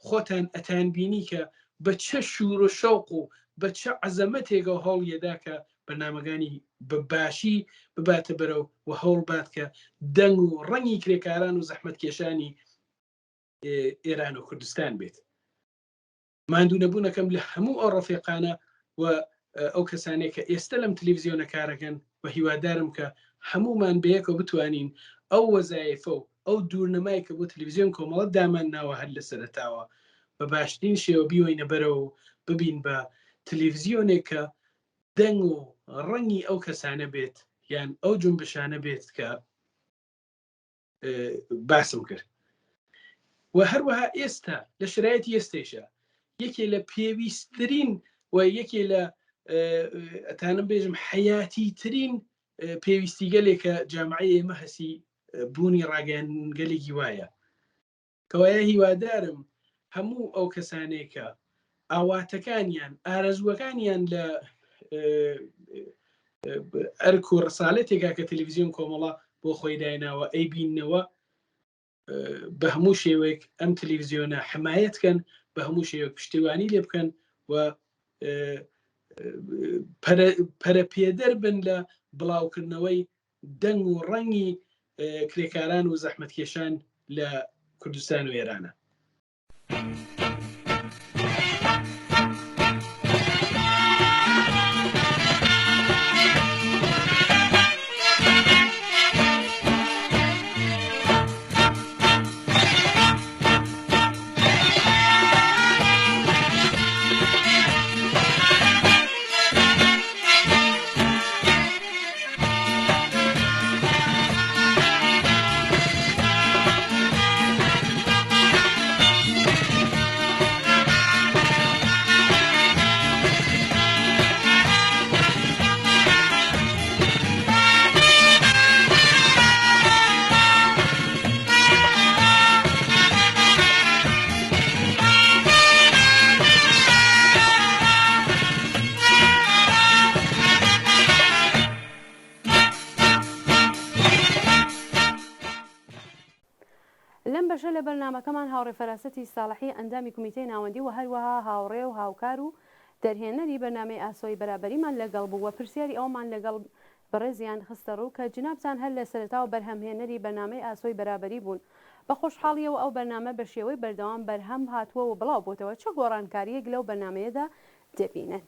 خۆتان ئەتان بینی کە بە چە شور و شەوق و بە چە عەزەمەتێکەوە هەوڵیەدا کە بەرنامەکانی بە باشی بباتە بەرەو و هەوڵ بات کە دەنگ و ڕەنگی کرێکاران و زەحمەتکێشانی ئێران و کوردستان بێت. ماندوو نەبوونەکەم لە هەموو ئەو ڕەفیقانە و ئەو کەسانەی کە ئێستە لەم تلویزیۆنە کارەکەن و هیوادارم کە هەموومان بەیەکەوە بتوانین ئەو وەزایفە و ئەو دوورنمای کە بۆ تلویزیۆن کۆمەڵە دامان ناوە هەر لە سەرەتاوە بە باشترین شێوە بیوەینە بەرەوە و ببین بە تلویزیۆنێک کە دەنگ و ڕەنگی ئەو کەسانە بێت یان ئەو جونبشانە بێت کە باسم کرد و هەروەها ئێستا لە شرایەتی ئێستەیشە یەکێ لە پێویستترین و یەکێ لە ئەتانم بێژم حیاتی ترین پێویستیگەلێکە جامعی ئێمە هەسی بوونی ڕاگەیاندنگەلێکی وایە کەوایە هیوادارم هەموو ئەو کەسانەی کە ئاواتەکانیان ئارەزووەکانیان لە ئەرک و ڕسالەتێکا کە تەلەڤزیۆن کۆمەڵە بۆ خۆی دایناوە ئەی بیننەوە بە هەموو شێوەیەک ئەم تەلەڤزیۆنە حمایەت کەن بە هەموو شێوەیەک پشتیوانی لێ بکەن و پەرەپێدەر بن لە بڵاوکردنەوەی دەنگ و ڕەنگی کرێکاران و زەحمەتکێشان لە کوردستان و ئێرانە. لەم بەشە لە بەرنامەکەمان هاوڕێ فەراسەتی ساڵحی ئەندامی کومیتەی ناوەندی و هەروەها هاوڕێ و هاوکار و دەرهێنەری بەرنامەی ئاسۆی بەرابەریمان لەگەڵ بوو و پرسیاری ئەوەمان لەگەڵ بەڕێزیان خستە ڕوو کە جنابتان هەر لە سەرەتاوە بەرهەمهێنەری بەرنامەی ئاسۆی بەرابەری بوون بە خۆشحاڵیەوە ئەو بەرنامە بە شێوەی بەردەوام بەرهەم هاتووە و بڵاو بۆتەوە چ گۆڕانکاریەک لەو بەرنامەیەدا دەبینن؟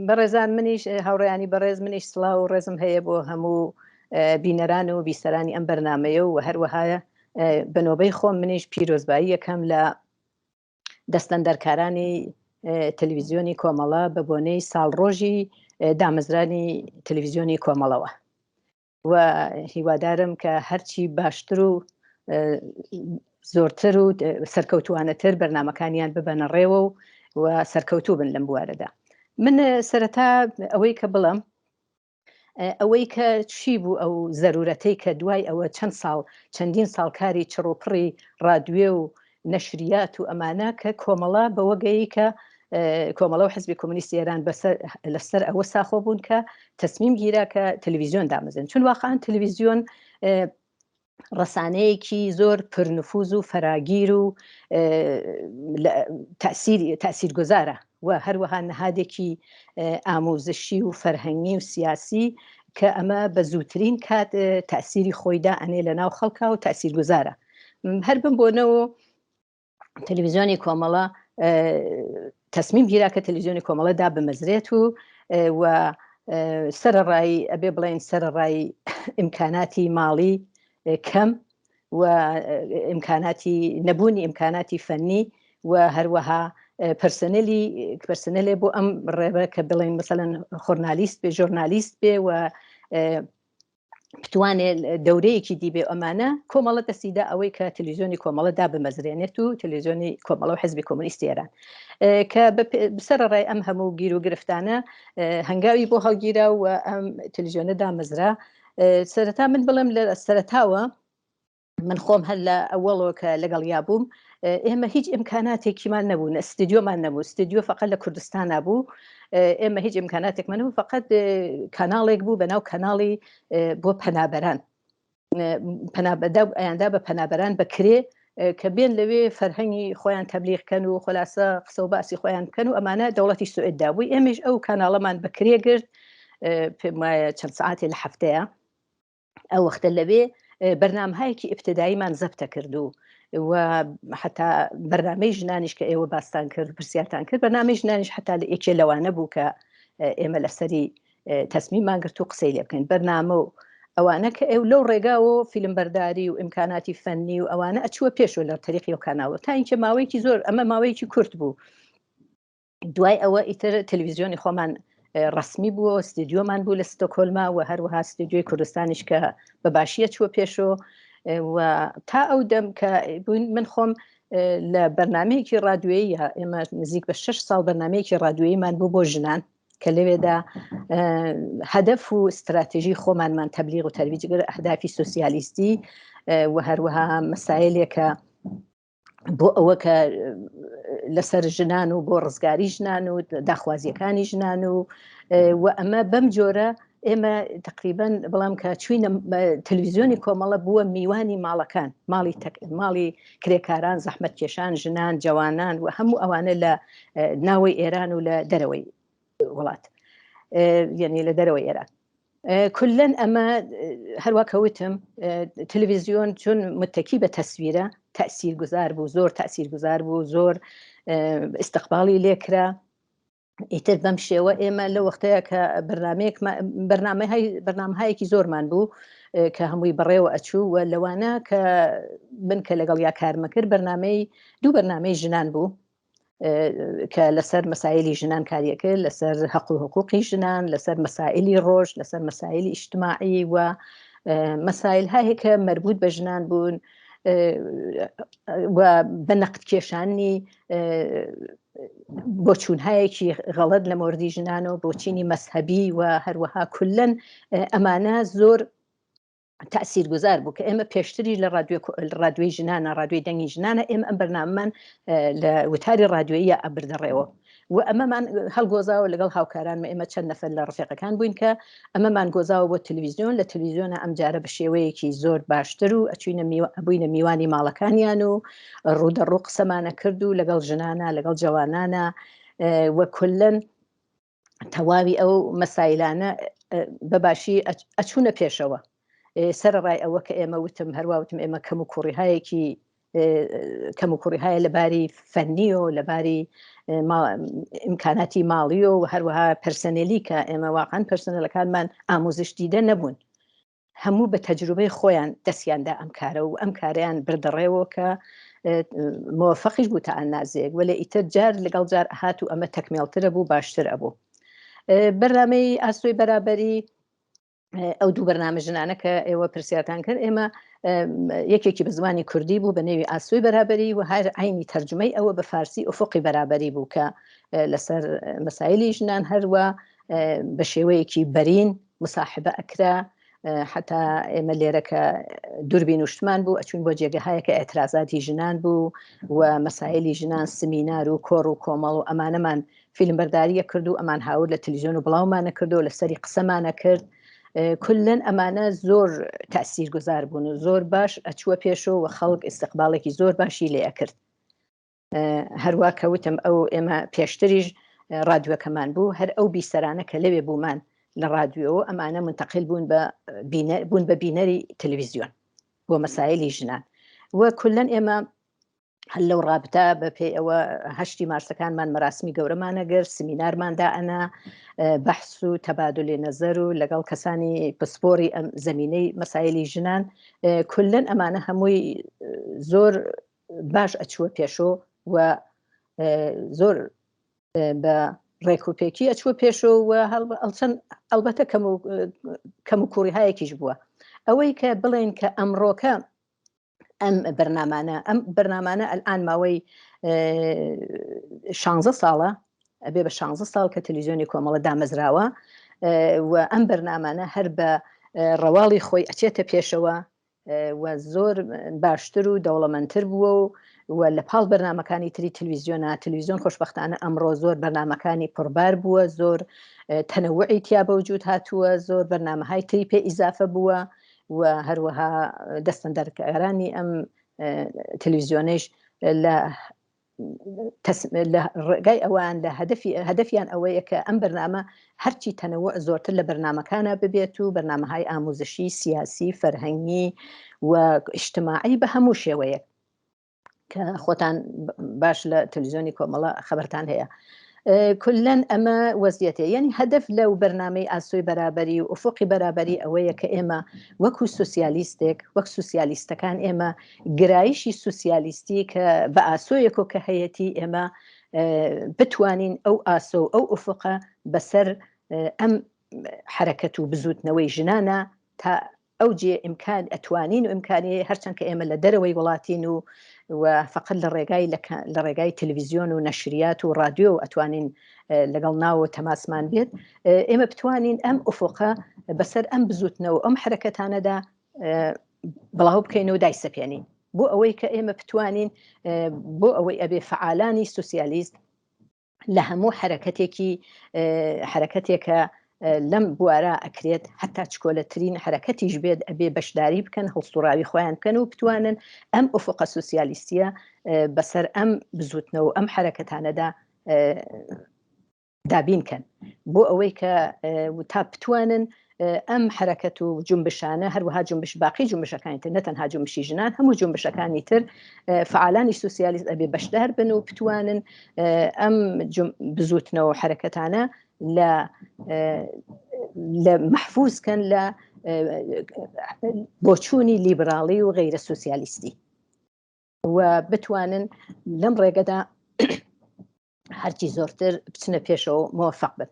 بەڕێزان منیش هاوڕێیانی بەڕێز منیش سڵاو و ڕێزم هەیە بۆ هەموو بینەران و بیسەرانی ئەم بەرنمەیە و هەروەها بە نۆبەی خۆم منیش پیرۆزبایی یەکەم لە دەستەندەرکارانی تەلویزیۆنی کۆمەڵە بە بۆنەی ساڵڕۆژی دامەزرانی تەلویزیۆنی کۆمەڵەوە و هیوادارم کە هەرچی باشتر و زۆرتر و سەرکەوتوانەتر بەرنمەکانیان ببەنە ڕێوە و و سەرکەوتوو بن لەم بوارەدا من سەرەتا ئەوەی کە بڵم. ئەوەی کە چی بوو ئەو زەرورەتەی کە دوای ئەوە چەند ساڵ چەندین ساڵ کاری چڕ و پڕی ڕادوێ و نەشریات و ئەمانە کە کۆمەڵە بەوە گەیی کە کۆمەڵە و حزبی کۆمۆنیستی ئێران بەسەر لەسەر ئەوە ساخۆ بوون کە تەسمیم گیرا کە تەلەڤیزیۆن دامەزرێن چون واقعا تەلەڤیزیۆن ڕسانەیەکی زۆر پرنفوز و فەراگیر و تەسیرگوزارە و هەروەها نەهادێکی ئاموزشی و فەرهەنگی و سیاسی کە ئەمە بە زووترین کات تەسیری خۆیدا ئەنێ لە ناو خەڵکا و تەسیرگوزارە هەر بم بۆنەوە تەلەڤیزیۆنی کۆمەڵە تەسمیم گیرا کە تەلەڤیزیۆنی کۆمەڵە دابمەزرێت و و سەرەڕایی ئەبێ بڵێن سەرەڕایی ئیمکاناتی ماڵی کەم و ئیمکاناتی نەبوونی ئیمکاناتی فەنی و هەروەها پرسنلی پرسنلێ بۆ ئەم ڕێبە کە بڵێن مثلەن خۆرنالیست بێ ژۆرنالیست بێ و بتوانێت دەورەیەکی دیبێ ئەمانە کۆمەڵە دەستیدا ئەوەی کە تەلویزیۆنی کۆمەڵە دابمەزرێنێت و تەلویزیۆنی کۆمەڵە و حزبی کۆمۆنیستی ئێران کە بسەرڕای ئەم هەموو گیر و گرفتانە هەنگاوی بۆ هەڵگیرا و ئەم تەلویزیۆنە دامەزرا سەرەتا من بڵێم لە سەرەتاوە من خۆم هەر لە ئەوەڵەوە کە لەگەڵ یا بووم ئێمە هیچ ئیمکاناتێکیمان نەبوو نە ستدیۆمان نەبوو ستدیۆ فقط لە کوردستانە بوو ئێمە هیچ ئیمکاناتێکمان نەبوو فقط کاناڵێک بوو بە ناو کەناڵی بۆ پەنابەران پەنابەدا ئەیاندا بە پەنابەران بەکرێ کە بێن لەوێ فەرهەنگی خۆیان تەبلیغ کەن و خلاصە قسە و باسی خۆیان بکەن و ئەمانە دەوڵەتی سوئد دابووی ئێمەش ئەو کاناڵەمان بەکرێ گرت پێم وایە چەند سعاتێ لە هەفتەیە ئەو وەختە لەوێ بەرنامهایەکی ئیبتداییمان زەبتە کرد و و حتا بەرنامەی ژنانیش کە ئێوە باستان کرد پرسیارتان کرد بەرنامەی ژنانیش حتا لە یەکێ لەوانە بوو کە ئێمە لەسەری تەسمیمان گرت و قسەی لێ بکەین بەرنامە و ئەوانە کە ئێو لەو ڕێگاوە فیلم بەرداری و ئیمکاناتی فەنی و ئەوانە ئەچووە پێشەوە لە تەریقی و کاناڵەوە تا اینکە ماوەیەکی زۆر ئەمە ماوەیەکی کورت بوو دوای ئەوە ئیتر تەلویزیۆنی خۆمان ڕسمی بووە ستدیۆمان بوو لە ستۆکۆلما و هەروەها ستدیۆی کوردستانیش کە بە باشیە چووە پێشۆ و تا ئەو دەم کە بوون من خۆم لە بەرنمەیەکی ڕادوێیە ئێمە نزیک بە 6 ساڵ بەرنمەیەکی ڕادوێیمان بوو بۆ ژنان کە لەوێدا هەدەف و استراتژی خۆمانمان تەبلیغ و تەرویج کرد ئەهدافی سوسیالیستی و هەروەها مەسایلێکە بۆ ئەوە کە لەسەر ژنان و بۆ ڕزگاری ژنان و داخوازیەکانی ژنان و و ئەمە بەم جۆرە ئێمە تقریبان بەڵام کە چوینە تەلویزیۆنی کۆمەڵە بووە میوانی ماڵەکان ماڵی ماڵی کرێکاران زەحمەت کێشان ژنان جوانان و هەموو ئەوانە لە ناوەی ئێران و لە دەرەوەی وڵات یعنی لە دەرەوەی ئێران کلەن ئەمە هەروە کەوتم تەلەڤیزیۆن چون متەکی بە تەسویرە تەسیر گوزار بوو زۆر تەسیر گوزار بوو زۆر استقبالی لێکرا ئیتر بەم شێوە ئێمە لە وەختەیە کە بەرنمەیەک بەرنامە بەرنامەهایەکی زۆرمان بوو کە هەمووی بەڕێوە ئەچوو و لەوانە کە من کە لەگەڵ یا کارمە کرد بەرنمەی دوو بەرنمەی ژنان بوو کە لەسەر مەسایلی ژنان کاریەکرد لەسەر هەق و حقوقی ژنان لەسەر مەسایلی ڕۆژ لەسەر مەسایلی ئیجتماعی و مەسایل هەیە کە مربوط بە ژنان بوون و بە نەقد کێشانی بۆچوونهایەکی غەڵەت لە مۆردی ژنان و بۆچینی مەسهبی و هەروەها کولەن ئەمانە زۆر تەئسیرگوزار بوو کە ئێمە پێشتریش لە ڕادیۆ ڕادیۆی ژنانە ڕادیۆی دەنگی ژنانە ئێمە ئەم بەرنامەمان لە وتاری ڕادیۆیە ئەبردەڕێەوە و ئەمەمان هەڵگۆزاوە لەگەڵ هاوکارانمە ئێمە چەند نەفەر لە ڕفێقەکان بووین کە ئەمەمان گۆزاوە بۆ تەلویزیۆن لە تەلویزیۆنە ئەم جارە بە شێوەیەکی زۆر باشتر و ئەچوینە بووینە میوانی ماڵەکانیان و ڕوودەڕوو قسەمانە کرد و لەگەڵ ژنانە لەگەڵ جەوانانە وە کلەن تەواوی ئەو مەسایلانە بە باشی ئەچوونە پێشەوە سەرڕای ئەوە کە ئێمە وتم هەروە وتم ئێمە کەم و کوڕیهایەکی کەم و کوڕیهایە لە باری فەنی و لە باری ئیمکاناتی ماڵی و هەروەها پرسەنێلی کە ئێمە واقعا پرسنەلەکانمان ئاموزش دیدە نەبوون هەموو بە تەجروبەی خۆیان دەستیان دا ئەم کارە و ئەم کارەیان بردەڕێوە کە مۆفەقیش بوو تا ئەندازەیەک وەلێ ئیتر جار لەگەڵ جار هات و ئەمە تەکمێڵترە بوو باشتر ئەبوو بەرنامەی ئاسۆی بەرابەری ئەو دوو بەرنامە ژنانە کە ئێوە پرسیارتان کرد ئێمە یەکێکی بە زمانی کوردی بوو بە نێوی ئاسۆی بەرابەری و هەر عینی تەرجمەی ئەوە بە فارسی ئوفقی بەرابەری بوو کە لەسەر مەسایلی ژنان هەروە بە شێوەیەکی بەرین. مساحبە ئەکرا حتا ئێمە لێرە کە دووربین وشتمان بوو ئەچوین بۆ جێگەهایەکە ئەترازاتی ژنان بوو و مەسایلی ژنان سمینار و کۆڕ و کۆمەڵ و ئەمانەمان فیلمبەرداریە کرد و ئەمان هاورد لە تەلەڤیزیۆن و بڵاومانە کردو لەسەری قسەمانە کرد کلەن ئەمانە زۆر تاسیر گوزار بوون و زۆر باش ئەچووە پێشەوە و خەڵک ئیسیقبالێکی زۆر باشی لێ ئەکرد هەروە کە وتم ئەو ئێمە پێشتریش ڕادیۆکەمان بوو هەر ئەو بیسەرانە کە لەوێ بوومان لە ڕادیۆ ئەمانە منتەقل بوون بە بوون بە بینەری تەلەڤیزیۆن بۆ مەسایلی ژنان و کلەن ئێمە هەر لەو ڕابتە بە پێی ئەوە هەشتی مارسەکانمان مەراسمی گەورەمانە گرت سمینارماندا ئەنا بەحس و تەبادلی نەزەر و لەگەڵ کەسانی پسپۆری ئەم زمینەی مەسایلی ژنان کلەن ئەمانە هەمووی زۆر باش ئەچووە پێشۆ و زۆر بە ڕێکوپێکی ئەچووە پێشۆ و هەڵچەند ئەلبەتە کەم و کەم و کوڕیهایەکیش بووە ئەوەی کە بڵێن کە ئەمڕۆکە ئەم بەرنامانە ئەم بەرنامانە ئەلان ماوەی 16 ساڵە ئەبێ بە 16 ساڵ کە تەلویزیۆنی کۆمەڵە دامەزراوە و ئەم بەرنامانە هەر بە ڕەواڵی خۆی ئەچێتە پێشەوە و زۆر باشتر و دەوڵەمەندتر بووە و و لە پاڵ بەرنمەکانی تری تلویزیۆنا تلویزیۆن خۆشببختانە ئەمڕۆ زۆر بەرنمەکانی پڕبار بووە زۆر تەنەوعی تیا بەوجود هاتووە زۆر بەرنمەهای تری پێ ئیزافە بووە و هەروەها دەستەندەرکارانی ئەم تەلویزیۆنەیش لە لە ڕێگای ئەوان لە هەدەفی هەدەفیان ئەوەیە کە ئەم بەرنامە هەرچی تەنەوە زۆرتر لە بەرنمەکانە ببێت و بەرنمەهای ئاموزشی سیاسی فەرهەنگی و ئیجتماعی بە هەموو شێوەیەک کە خۆتان باش لە تەلویزیۆنی کۆمەڵە خەبەرتان هەیە کلەن ئەمە وەزیەتێ یعنی هەدەف لەو بەرنمەی ئاسۆی بەرابەری و ئوفقی بەرابەری ئەوەیە کە ئێمە وەکو سوسیالیستێک وەک سوسیالیستەکان ئێمە گرایشی سوسیالیستی کە بە ئاسۆیەکۆ کە هەیەتی ئێمە بتوانین ئەو ئاسۆ و ئەو ئوفقە بەسەر ئەم حرەکەت و بزوتنەوەی ژنانە تا ئەو جێ ئیمکان ئەتوانین و ئیمکانی هەرچەند کە ئێمە لە دەرەوەی وڵاتین و و فقط لە ڕێگای لە ڕێگای تەلەڤیزیۆن و نەشریات و ڕادیۆ ئەتوانین لەگەڵ ناوە تەماسمان بێت ئێمە بتوانین ئەم ئوفقە بەسەر ئەم بزوتنەوە ئەم حرەکەتانەدا بڵاو بکەین و دایسەپێنین بۆ ئەوەی کە ئێمە بتوانین بۆ ئەوەی ئەبێ فعالانی سوسیالیست لە هەموو حەرەکەتێکی حەرەکەتێکە لەم بوارە ئەکرێت حتا چکۆلەترین حرەکەتیش بێت ئەبێ بەشداری بکەن هەڵسوڕاوی خۆیان بکەن و بتوانن ئەم ئوفقە سوسیالیستیە بەسەر ئەم بزوتنەوە ئەم حرەکەتانەدا دابین کەن بۆ ئەوەی کە تا بتوانن ئەم حرەکەت و جونبشانە هەروەها جونبش باقی جونبشەکانی تر نە تەنها جونبشی ژنان هەموو جونبشەکانی تر فعالانی سوسیالیست ئەبێ بەشدار بن و بتوانن ئەم بزوتنەوە حرەکەتانە لە لە مەحفوز کەن لە بۆچوونی لیبراڵی و غەیرە سوسیالیستی و بتوانن لەم ڕێگەدا هەرچی زۆرتر بچنە پێشەوە و مۆفەق بن.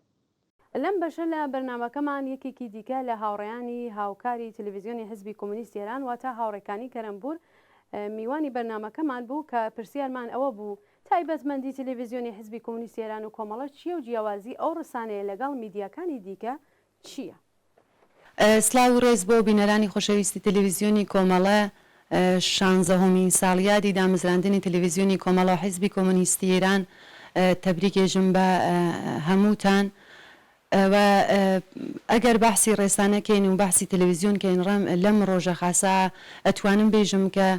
لەم بەشە لە بەرنامەکەمان یەکێکی دیکە لە هاوڕێیانی هاوکاری تلویزیۆنی حزبی کۆمۆنیستی ئێران واتە هاوڕێکانی کەرەمپوور میوانی بەرنامەکەمان بوو کە پرسیارمان ئەوە بوو تایبەتمەندی تلویزیۆنی حزبی کۆمۆنیستی ئێران و کۆمەڵە چییە و جیاوازی ئەو ڕسانەیە لەگەڵ میدیاکانی دیکە چییە؟ سڵاو و ڕێز بۆ بینەرانی خۆشەویستی تەلەویزیۆنی کۆمەڵە، شانزەهۆمین ساڵیادی دامەزراندنی تەلەویزیۆنی کۆمەڵە و حیزبی کۆمۆنیستی ئێران تەبریک ئێژم بە هەمووتان و ئەگەر بەحسی ڕێسانە کەین و بەحسی تەلەویزیۆن کەین ڕەم لەم ڕۆژە خاسە ئەتوانم بێژم کە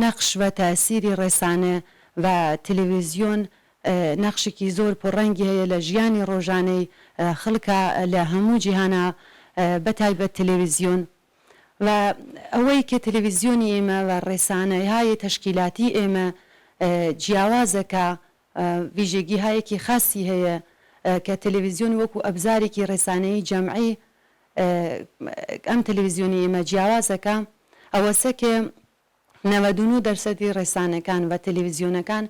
نەقش و تاسیری ڕێسانە و تەلەویزیۆن نەخشێکی زۆر پڕ ڕەنگی هەیە لە ژیانی ڕۆژانەی خڵکا لە هەموو جیهانا بە تایبەت تەلەویزیۆن و ئەوەی کە تەلەویزیۆنی ئێمە و ڕێسانەهای تەشکیلاتی ئێمە جیاوازە کە ویژەگیهایەکی خاسی هەیە کە تەلەویزیۆن وەکوو ئەبزارێکی ڕێسانەیی جەمعی ئەم تەلەویزیۆنی ئێمە جیاوازە کە ئەوەسە کە 99 دەرسەدی ڕێسانەکان و تەلەویزیۆنەکان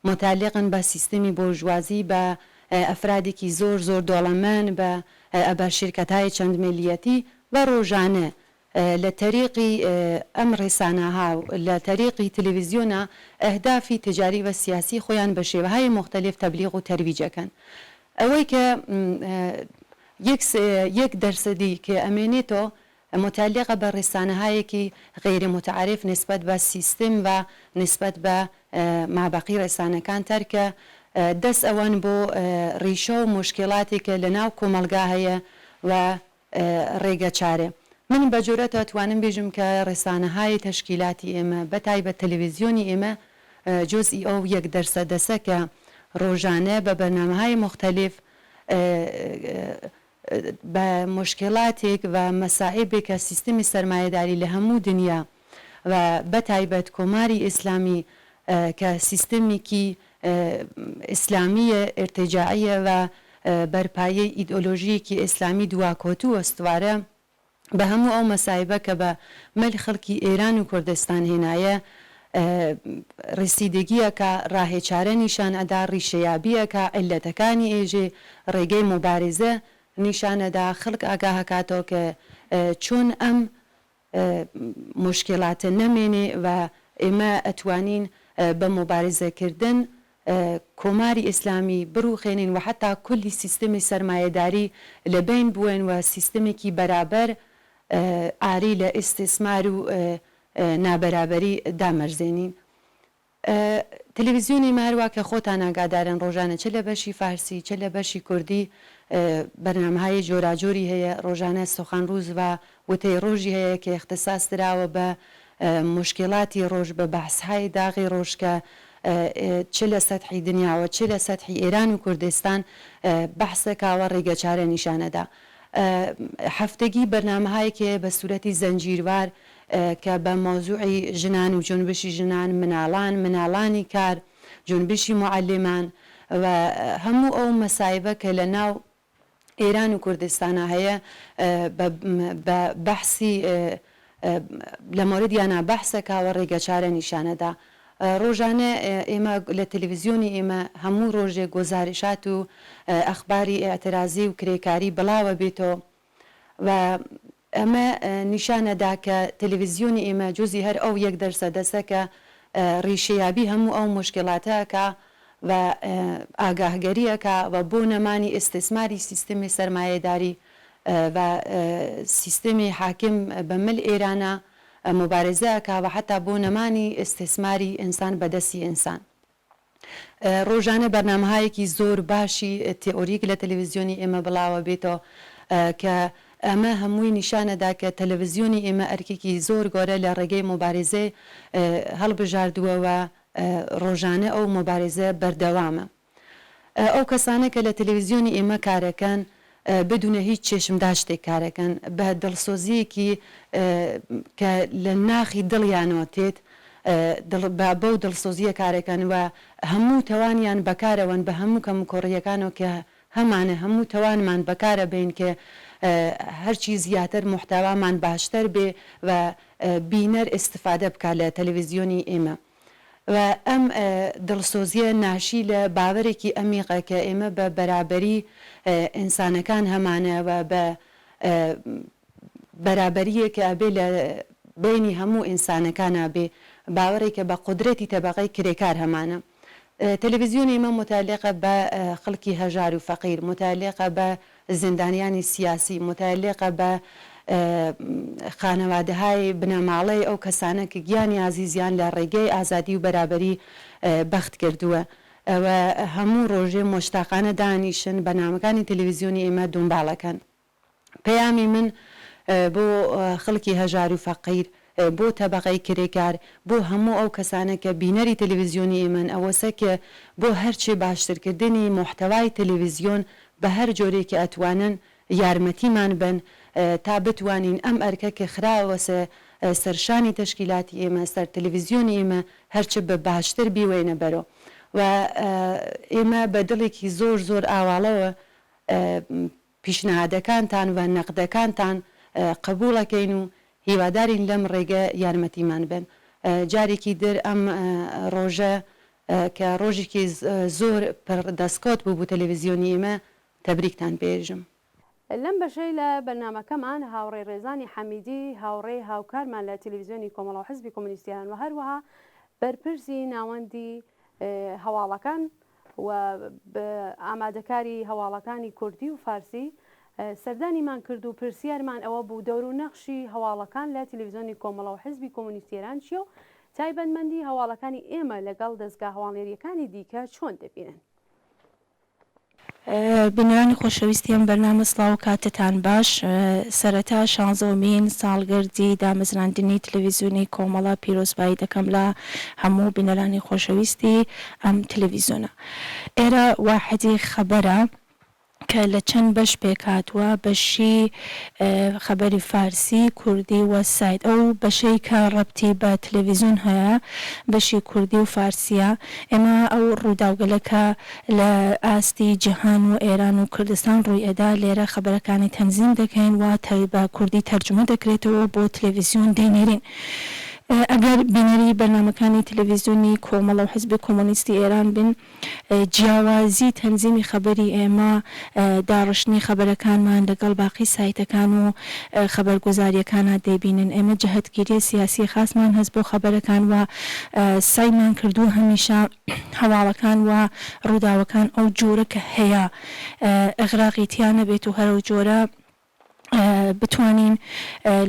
موتەعەلیقن بە سیستمی بۆرژوازی بە ئەفرادێکی زۆر زۆر دۆڵەمەند بە ئەبە شیرکەتهای چەند میلیەتی و ڕۆژانە لە تەریقی ئەم ڕێسانەها و لە تەریقی تەلەویزیۆنا ئەهدافی تجاری و سیاسی خۆیان بە شێوەهای موختەلیف تەبلیغ و تەرویج ئەکەن. ئەوەی کە. یەک یەک دەرسەدی کە ئەمێنێتۆ متعلقە بە ڕسانەهایەکی غەیرە متعارف نسبەت بە سیستم و نسبەت بە مابەقی ڕسانەکان تر کە دەس ئەوەن بۆ ڕیشە و موشکێڵاتی کە لە ناو کۆمەڵگا هەیە و ڕێگە چارە. من بە جورئەت ئەتوانم بێژم کە ڕسانەهای تەشکیلاتی ئێمە بە تایبەت تەلەویزیۆنی ئێمە جوزئی ئەو یەک دەرسەدەسە کە ڕۆژانە بە بەرنامەهای موختەلیف بە موشکێڵاتێک و مەسائیبێک کە سیستمی سەرمایەداری لە هەموو دنیا و بە تایبەت کۆماری ئیسلامی کە سیستمێکی ئیسلامییە ئیرتجاعییە و بەرپایەی ئیدئۆلۆژییەکی ئیسلامی دواکەوتوو ئوستوارە، بە هەموو ئەو مەسایبە کە بە مل خەڵکی ئێران و کوردستان هێنایە ڕیسیدگی ئەکا، ڕاهێ چارە نیشان ئەدا، ڕیشەیابی ئەکا، عیللەتەکانی ئێژێ، ڕێگەی موبارزە نیشان ئەدا، خەڵک ئاگاه ئەکاتەوە کە چۆن ئەم موشکیڵاتە نەمێنێ و ئێمە ئەتوانین بە موبارزە کردن کۆماری ئیسلامی بڕوخێنین و حەتا کولی سیستمی سەرمایەداری لە بەین بوەین و سیستمێکی بەرابەر عاری لە ئیستیسمار و نابەرابەری دامەرزێنین. تەلەویزیۆنی مە هەروا کە خۆتان ئاگادارن ڕۆژانە چ لە بەشی فارسی چ لە بەشی کوردی بەرنامەهای جۆراجۆری هەیە ڕۆژانە سوخان ڕوز و وتەی ڕۆژی هەیە کە ئیختساس دراوە بە موشکیڵاتی ڕۆژ بە بەحسهای داغی ڕۆژ کە چ لە سەتحی دنیاوە چ لە سەتحی ئێران و کوردستان بەحس دەکا و ڕێگەچارە نیشان ئەدا. هەفتەگی بەرنامەهایەک هەیە بە سورەتی زەنجیروار کە بە مەوزوعی ژنان و جونبشی ژنان، مناڵان، مناڵانی کار، جونبشی موعەلیمان و هەموو ئەو مەسایبە کە لە ناو ئێران و کوردستانا هەیە بە بەحسی لە مۆردیانا بەحس ئەکا و ڕێگەچارە نیشان ئەدا. ڕۆژانە ئێمە لە تەلەڤیزیۆنی ئێمە هەموو ڕۆژێک گۆزارشات و ئەخباری ئیعترازی و کرێکاری بڵاوە بێتۆ و ئەمە نیشان ئەدا کە تەلەڤیزیۆنی ئێمە جوزی هەر ئەو یەک دەرسەدەسە کە ڕیشەیابی هەموو ئەو موشکیڵاتە ئەکا و ئاگاهگەری ئەکا و بۆ نەمانی ئیستیسماری سیستمی سەرمایەداری و سیستمی حاکم بە مل ئێرانا موبارزە ئەکا و حەتا بۆ نەمانی ئیستیسماری ئینسان بە دەستی ئینسان. ڕۆژانە بەرنامەهایەکی زۆر باشی تێئۆریک لە تەلەڤیزیۆنی ئێمە بڵاوە بێتەوە کە ئەمە هەمووی نیشان ئەدا کە تەلەڤیزیۆنی ئێمە ئەرکێکی زۆر گەورە لە ڕێگەی موبارزەی هەڵبژاردووە و ڕۆژانە ئەو موبارزە بەردەوامە. ئەو کەسانە کە لە تەلەویزیۆنی ئێمە کارەکەن بدونە هیچ چێشمداشتێک کارەکەن بە دڵسۆزیەکی کە لە ناخی دڵیانەوە تێت بەو دڵسۆزیە کارەکەن و هەموو تەوانیان بەکارەوەن بە هەموو کەموکۆڕیەکانەوە کە هەمانە هەموو تەوانمان بەکارە بەین کە هەرچی زیاتر موحتەوامان باشتر بێ و بینەر ئیستفادە بکا لە تەلەویزیۆنی ئێمە. و ئەم دڵسۆزیە ناشی لە باوەرێکی ئەمیقە کە ئێمە بە بەرابەری ئینسانەکان هەمانە و بە بەرابەریەک کە ئەبێ لە بەینی هەموو ئینسانەکانا بێ باوەڕێکە بە قودرەتی تەبەقەی کرێکار هەمانە. تەلەفیزیۆنی ئێمە موتەعەلیقە بە خەڵکی هەژار و فەقیر، موتەعەلیقە بە زیندانیانی سیاسی، موتەعەلیقە بە خانەوادەهای بنەماڵەی ئەو کەسانە کە گیانی ئازیزیان لە ڕێگەی ئازادی و بەرابەری بەخت کردووە و هەموو ڕۆژێ مۆشتاقانە دانیشن بەرنامەکانی تەلەفیزیۆنی ئێمە دونباڵەکەن. پەیامی من بۆ خەڵکی هەژار و فەقیر، بۆ تەبەقەی کرێکار، بۆ هەموو ئەو کەسانە کە بینەری تەلەڤیزیۆنی ئێمەن ئەوەسە کە بۆ هەرچێ باشترکردنی موحتەوای تەلەڤیزیۆن بە هەر جۆرێ کە ئەتوانن یارمەتیمان بەن تا بتوانین ئەم ئەرکە کە خراوەسە سەر شانی تەشکیلاتی ئێمە، سەر تەلەڤیزیۆنی ئێمە هەرچ بە باشتر بیوەینە بەرۆ و ئێمە بە دڵێکی زۆر زۆر ئاواڵەوە پیشنهادەکانتان و نەقدەکانتان قبوڵ ئەکەین و هیوادارین لەم ڕێگە یارمەتیمان بەن. جارێکی در ئەم ڕۆژە کە ڕۆژێکی زۆر پڕ دەسکەوت بوو بو تەلەڤیزیۆنی ئێمە تەبریکتان پێ ئێژم. لەم بەشەی لە بەرنامەکەمان هاوڕێ ڕێزانی حەمیدی هاوڕێی هاوکارمان لە تەلەڤیزیۆنی کۆمەڵە و حزبی کۆمۆنیستی ئێران و هەروەها بەرپرسی ناوەندی هەواڵەکان و ئامادەکاری هەواڵەکانی کوردی و فارسی. سەردانیمان کرد و پرسیارمان ئەوە بوو دەور و نەخشی هەواڵەکان لە تلویزیۆنی کۆمەڵە و حزبی کۆمۆنیستی ئێران چییە و تایبەتمەندی هەواڵەکانی ئێمە لەگەڵ دەزگا هەواڵنێرییەکانی دیکە چۆن دەبینن؟ بینەرانی خۆشەویستی ئەم بەرنامە سڵاو و کاتتان باش. سەرەتا شانزەوەمین ساڵگەردی دامەزراندنی تلویزیۆنی کۆمەڵە پیرۆزبایی دەکەم لە هەموو بینەرانی خۆشەویستی ئەم تلویزیۆنە. ئێرە واحدی خەبەرە کە لە چەند بەش پێکهاتووە، بەشی خەبەری فارسی، کوردی و سایت. ئەو بەشەی کە ڕەبتی بە تلویزیۆن هەیە بەشی کوردی و فارسییە. ئێمە ئەو ڕووداوگەلە کە لە ئاستی جیهان و ئێران و کوردستان ڕووی ئەدا لێرە خەبەرەکانی تەنزیم دەکەین و بە کوردی تەرجومە دەکرێتەوە و بۆ تلویزیۆن دەینێرین. ئەگەر بینەری بەرنامەکانی تلویزیۆنی کۆمەڵە و حیزبی کۆمۆنیستی ئێران بن جیاوازی تەنزیمی خەبەری ئێمە، داڕشتنی خەبەرەکانمان لەگەڵ باقی سایتەکان و خەبەرگوزارییەکانا دەیبینن. ئێمە جەهەتگیریی سیاسی خاسمان هەس بۆ خەبەرەکان و سەعیمان کردووە هەمیشە هەواڵەکان و ڕووداوەکان ئەو جۆرە کە هەیە ئیغراقی تیا نەبێت و هەرەو جۆرە بتوانین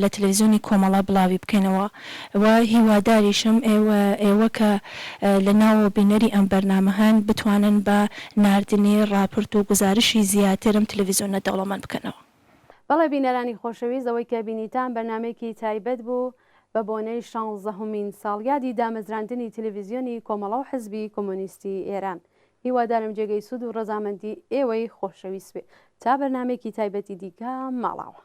لە تەلەفزیۆنی کۆمەڵە بڵاوی بکەینەوە و هیواداریشم ئێوە ئێوە کە لە ناوەوە بینەری ئەم بەرنامە هەن بتوانن بە ناردنی ڕاپرت و گوزارشی زیاتر ئەم تەلەفزیۆنە دەوڵەمەند بکەنەوە. بەڵێ بینەرانی خۆشەویست ئەوەی کە بینیتان بەرنامەیەکی تایبەت بوو بە بۆنەی شانزەهەمین ساڵیادی دامەزراندنی تەلەفزیۆنی کۆمەڵە و حزبی کۆمۆنیستی ئێران هیوادارم جێگەی سوود و ڕەزامەندی ئێوەی خۆشەویست بێ. تا بەرنامەیەکی تایبەتی دیکە ماڵاوا.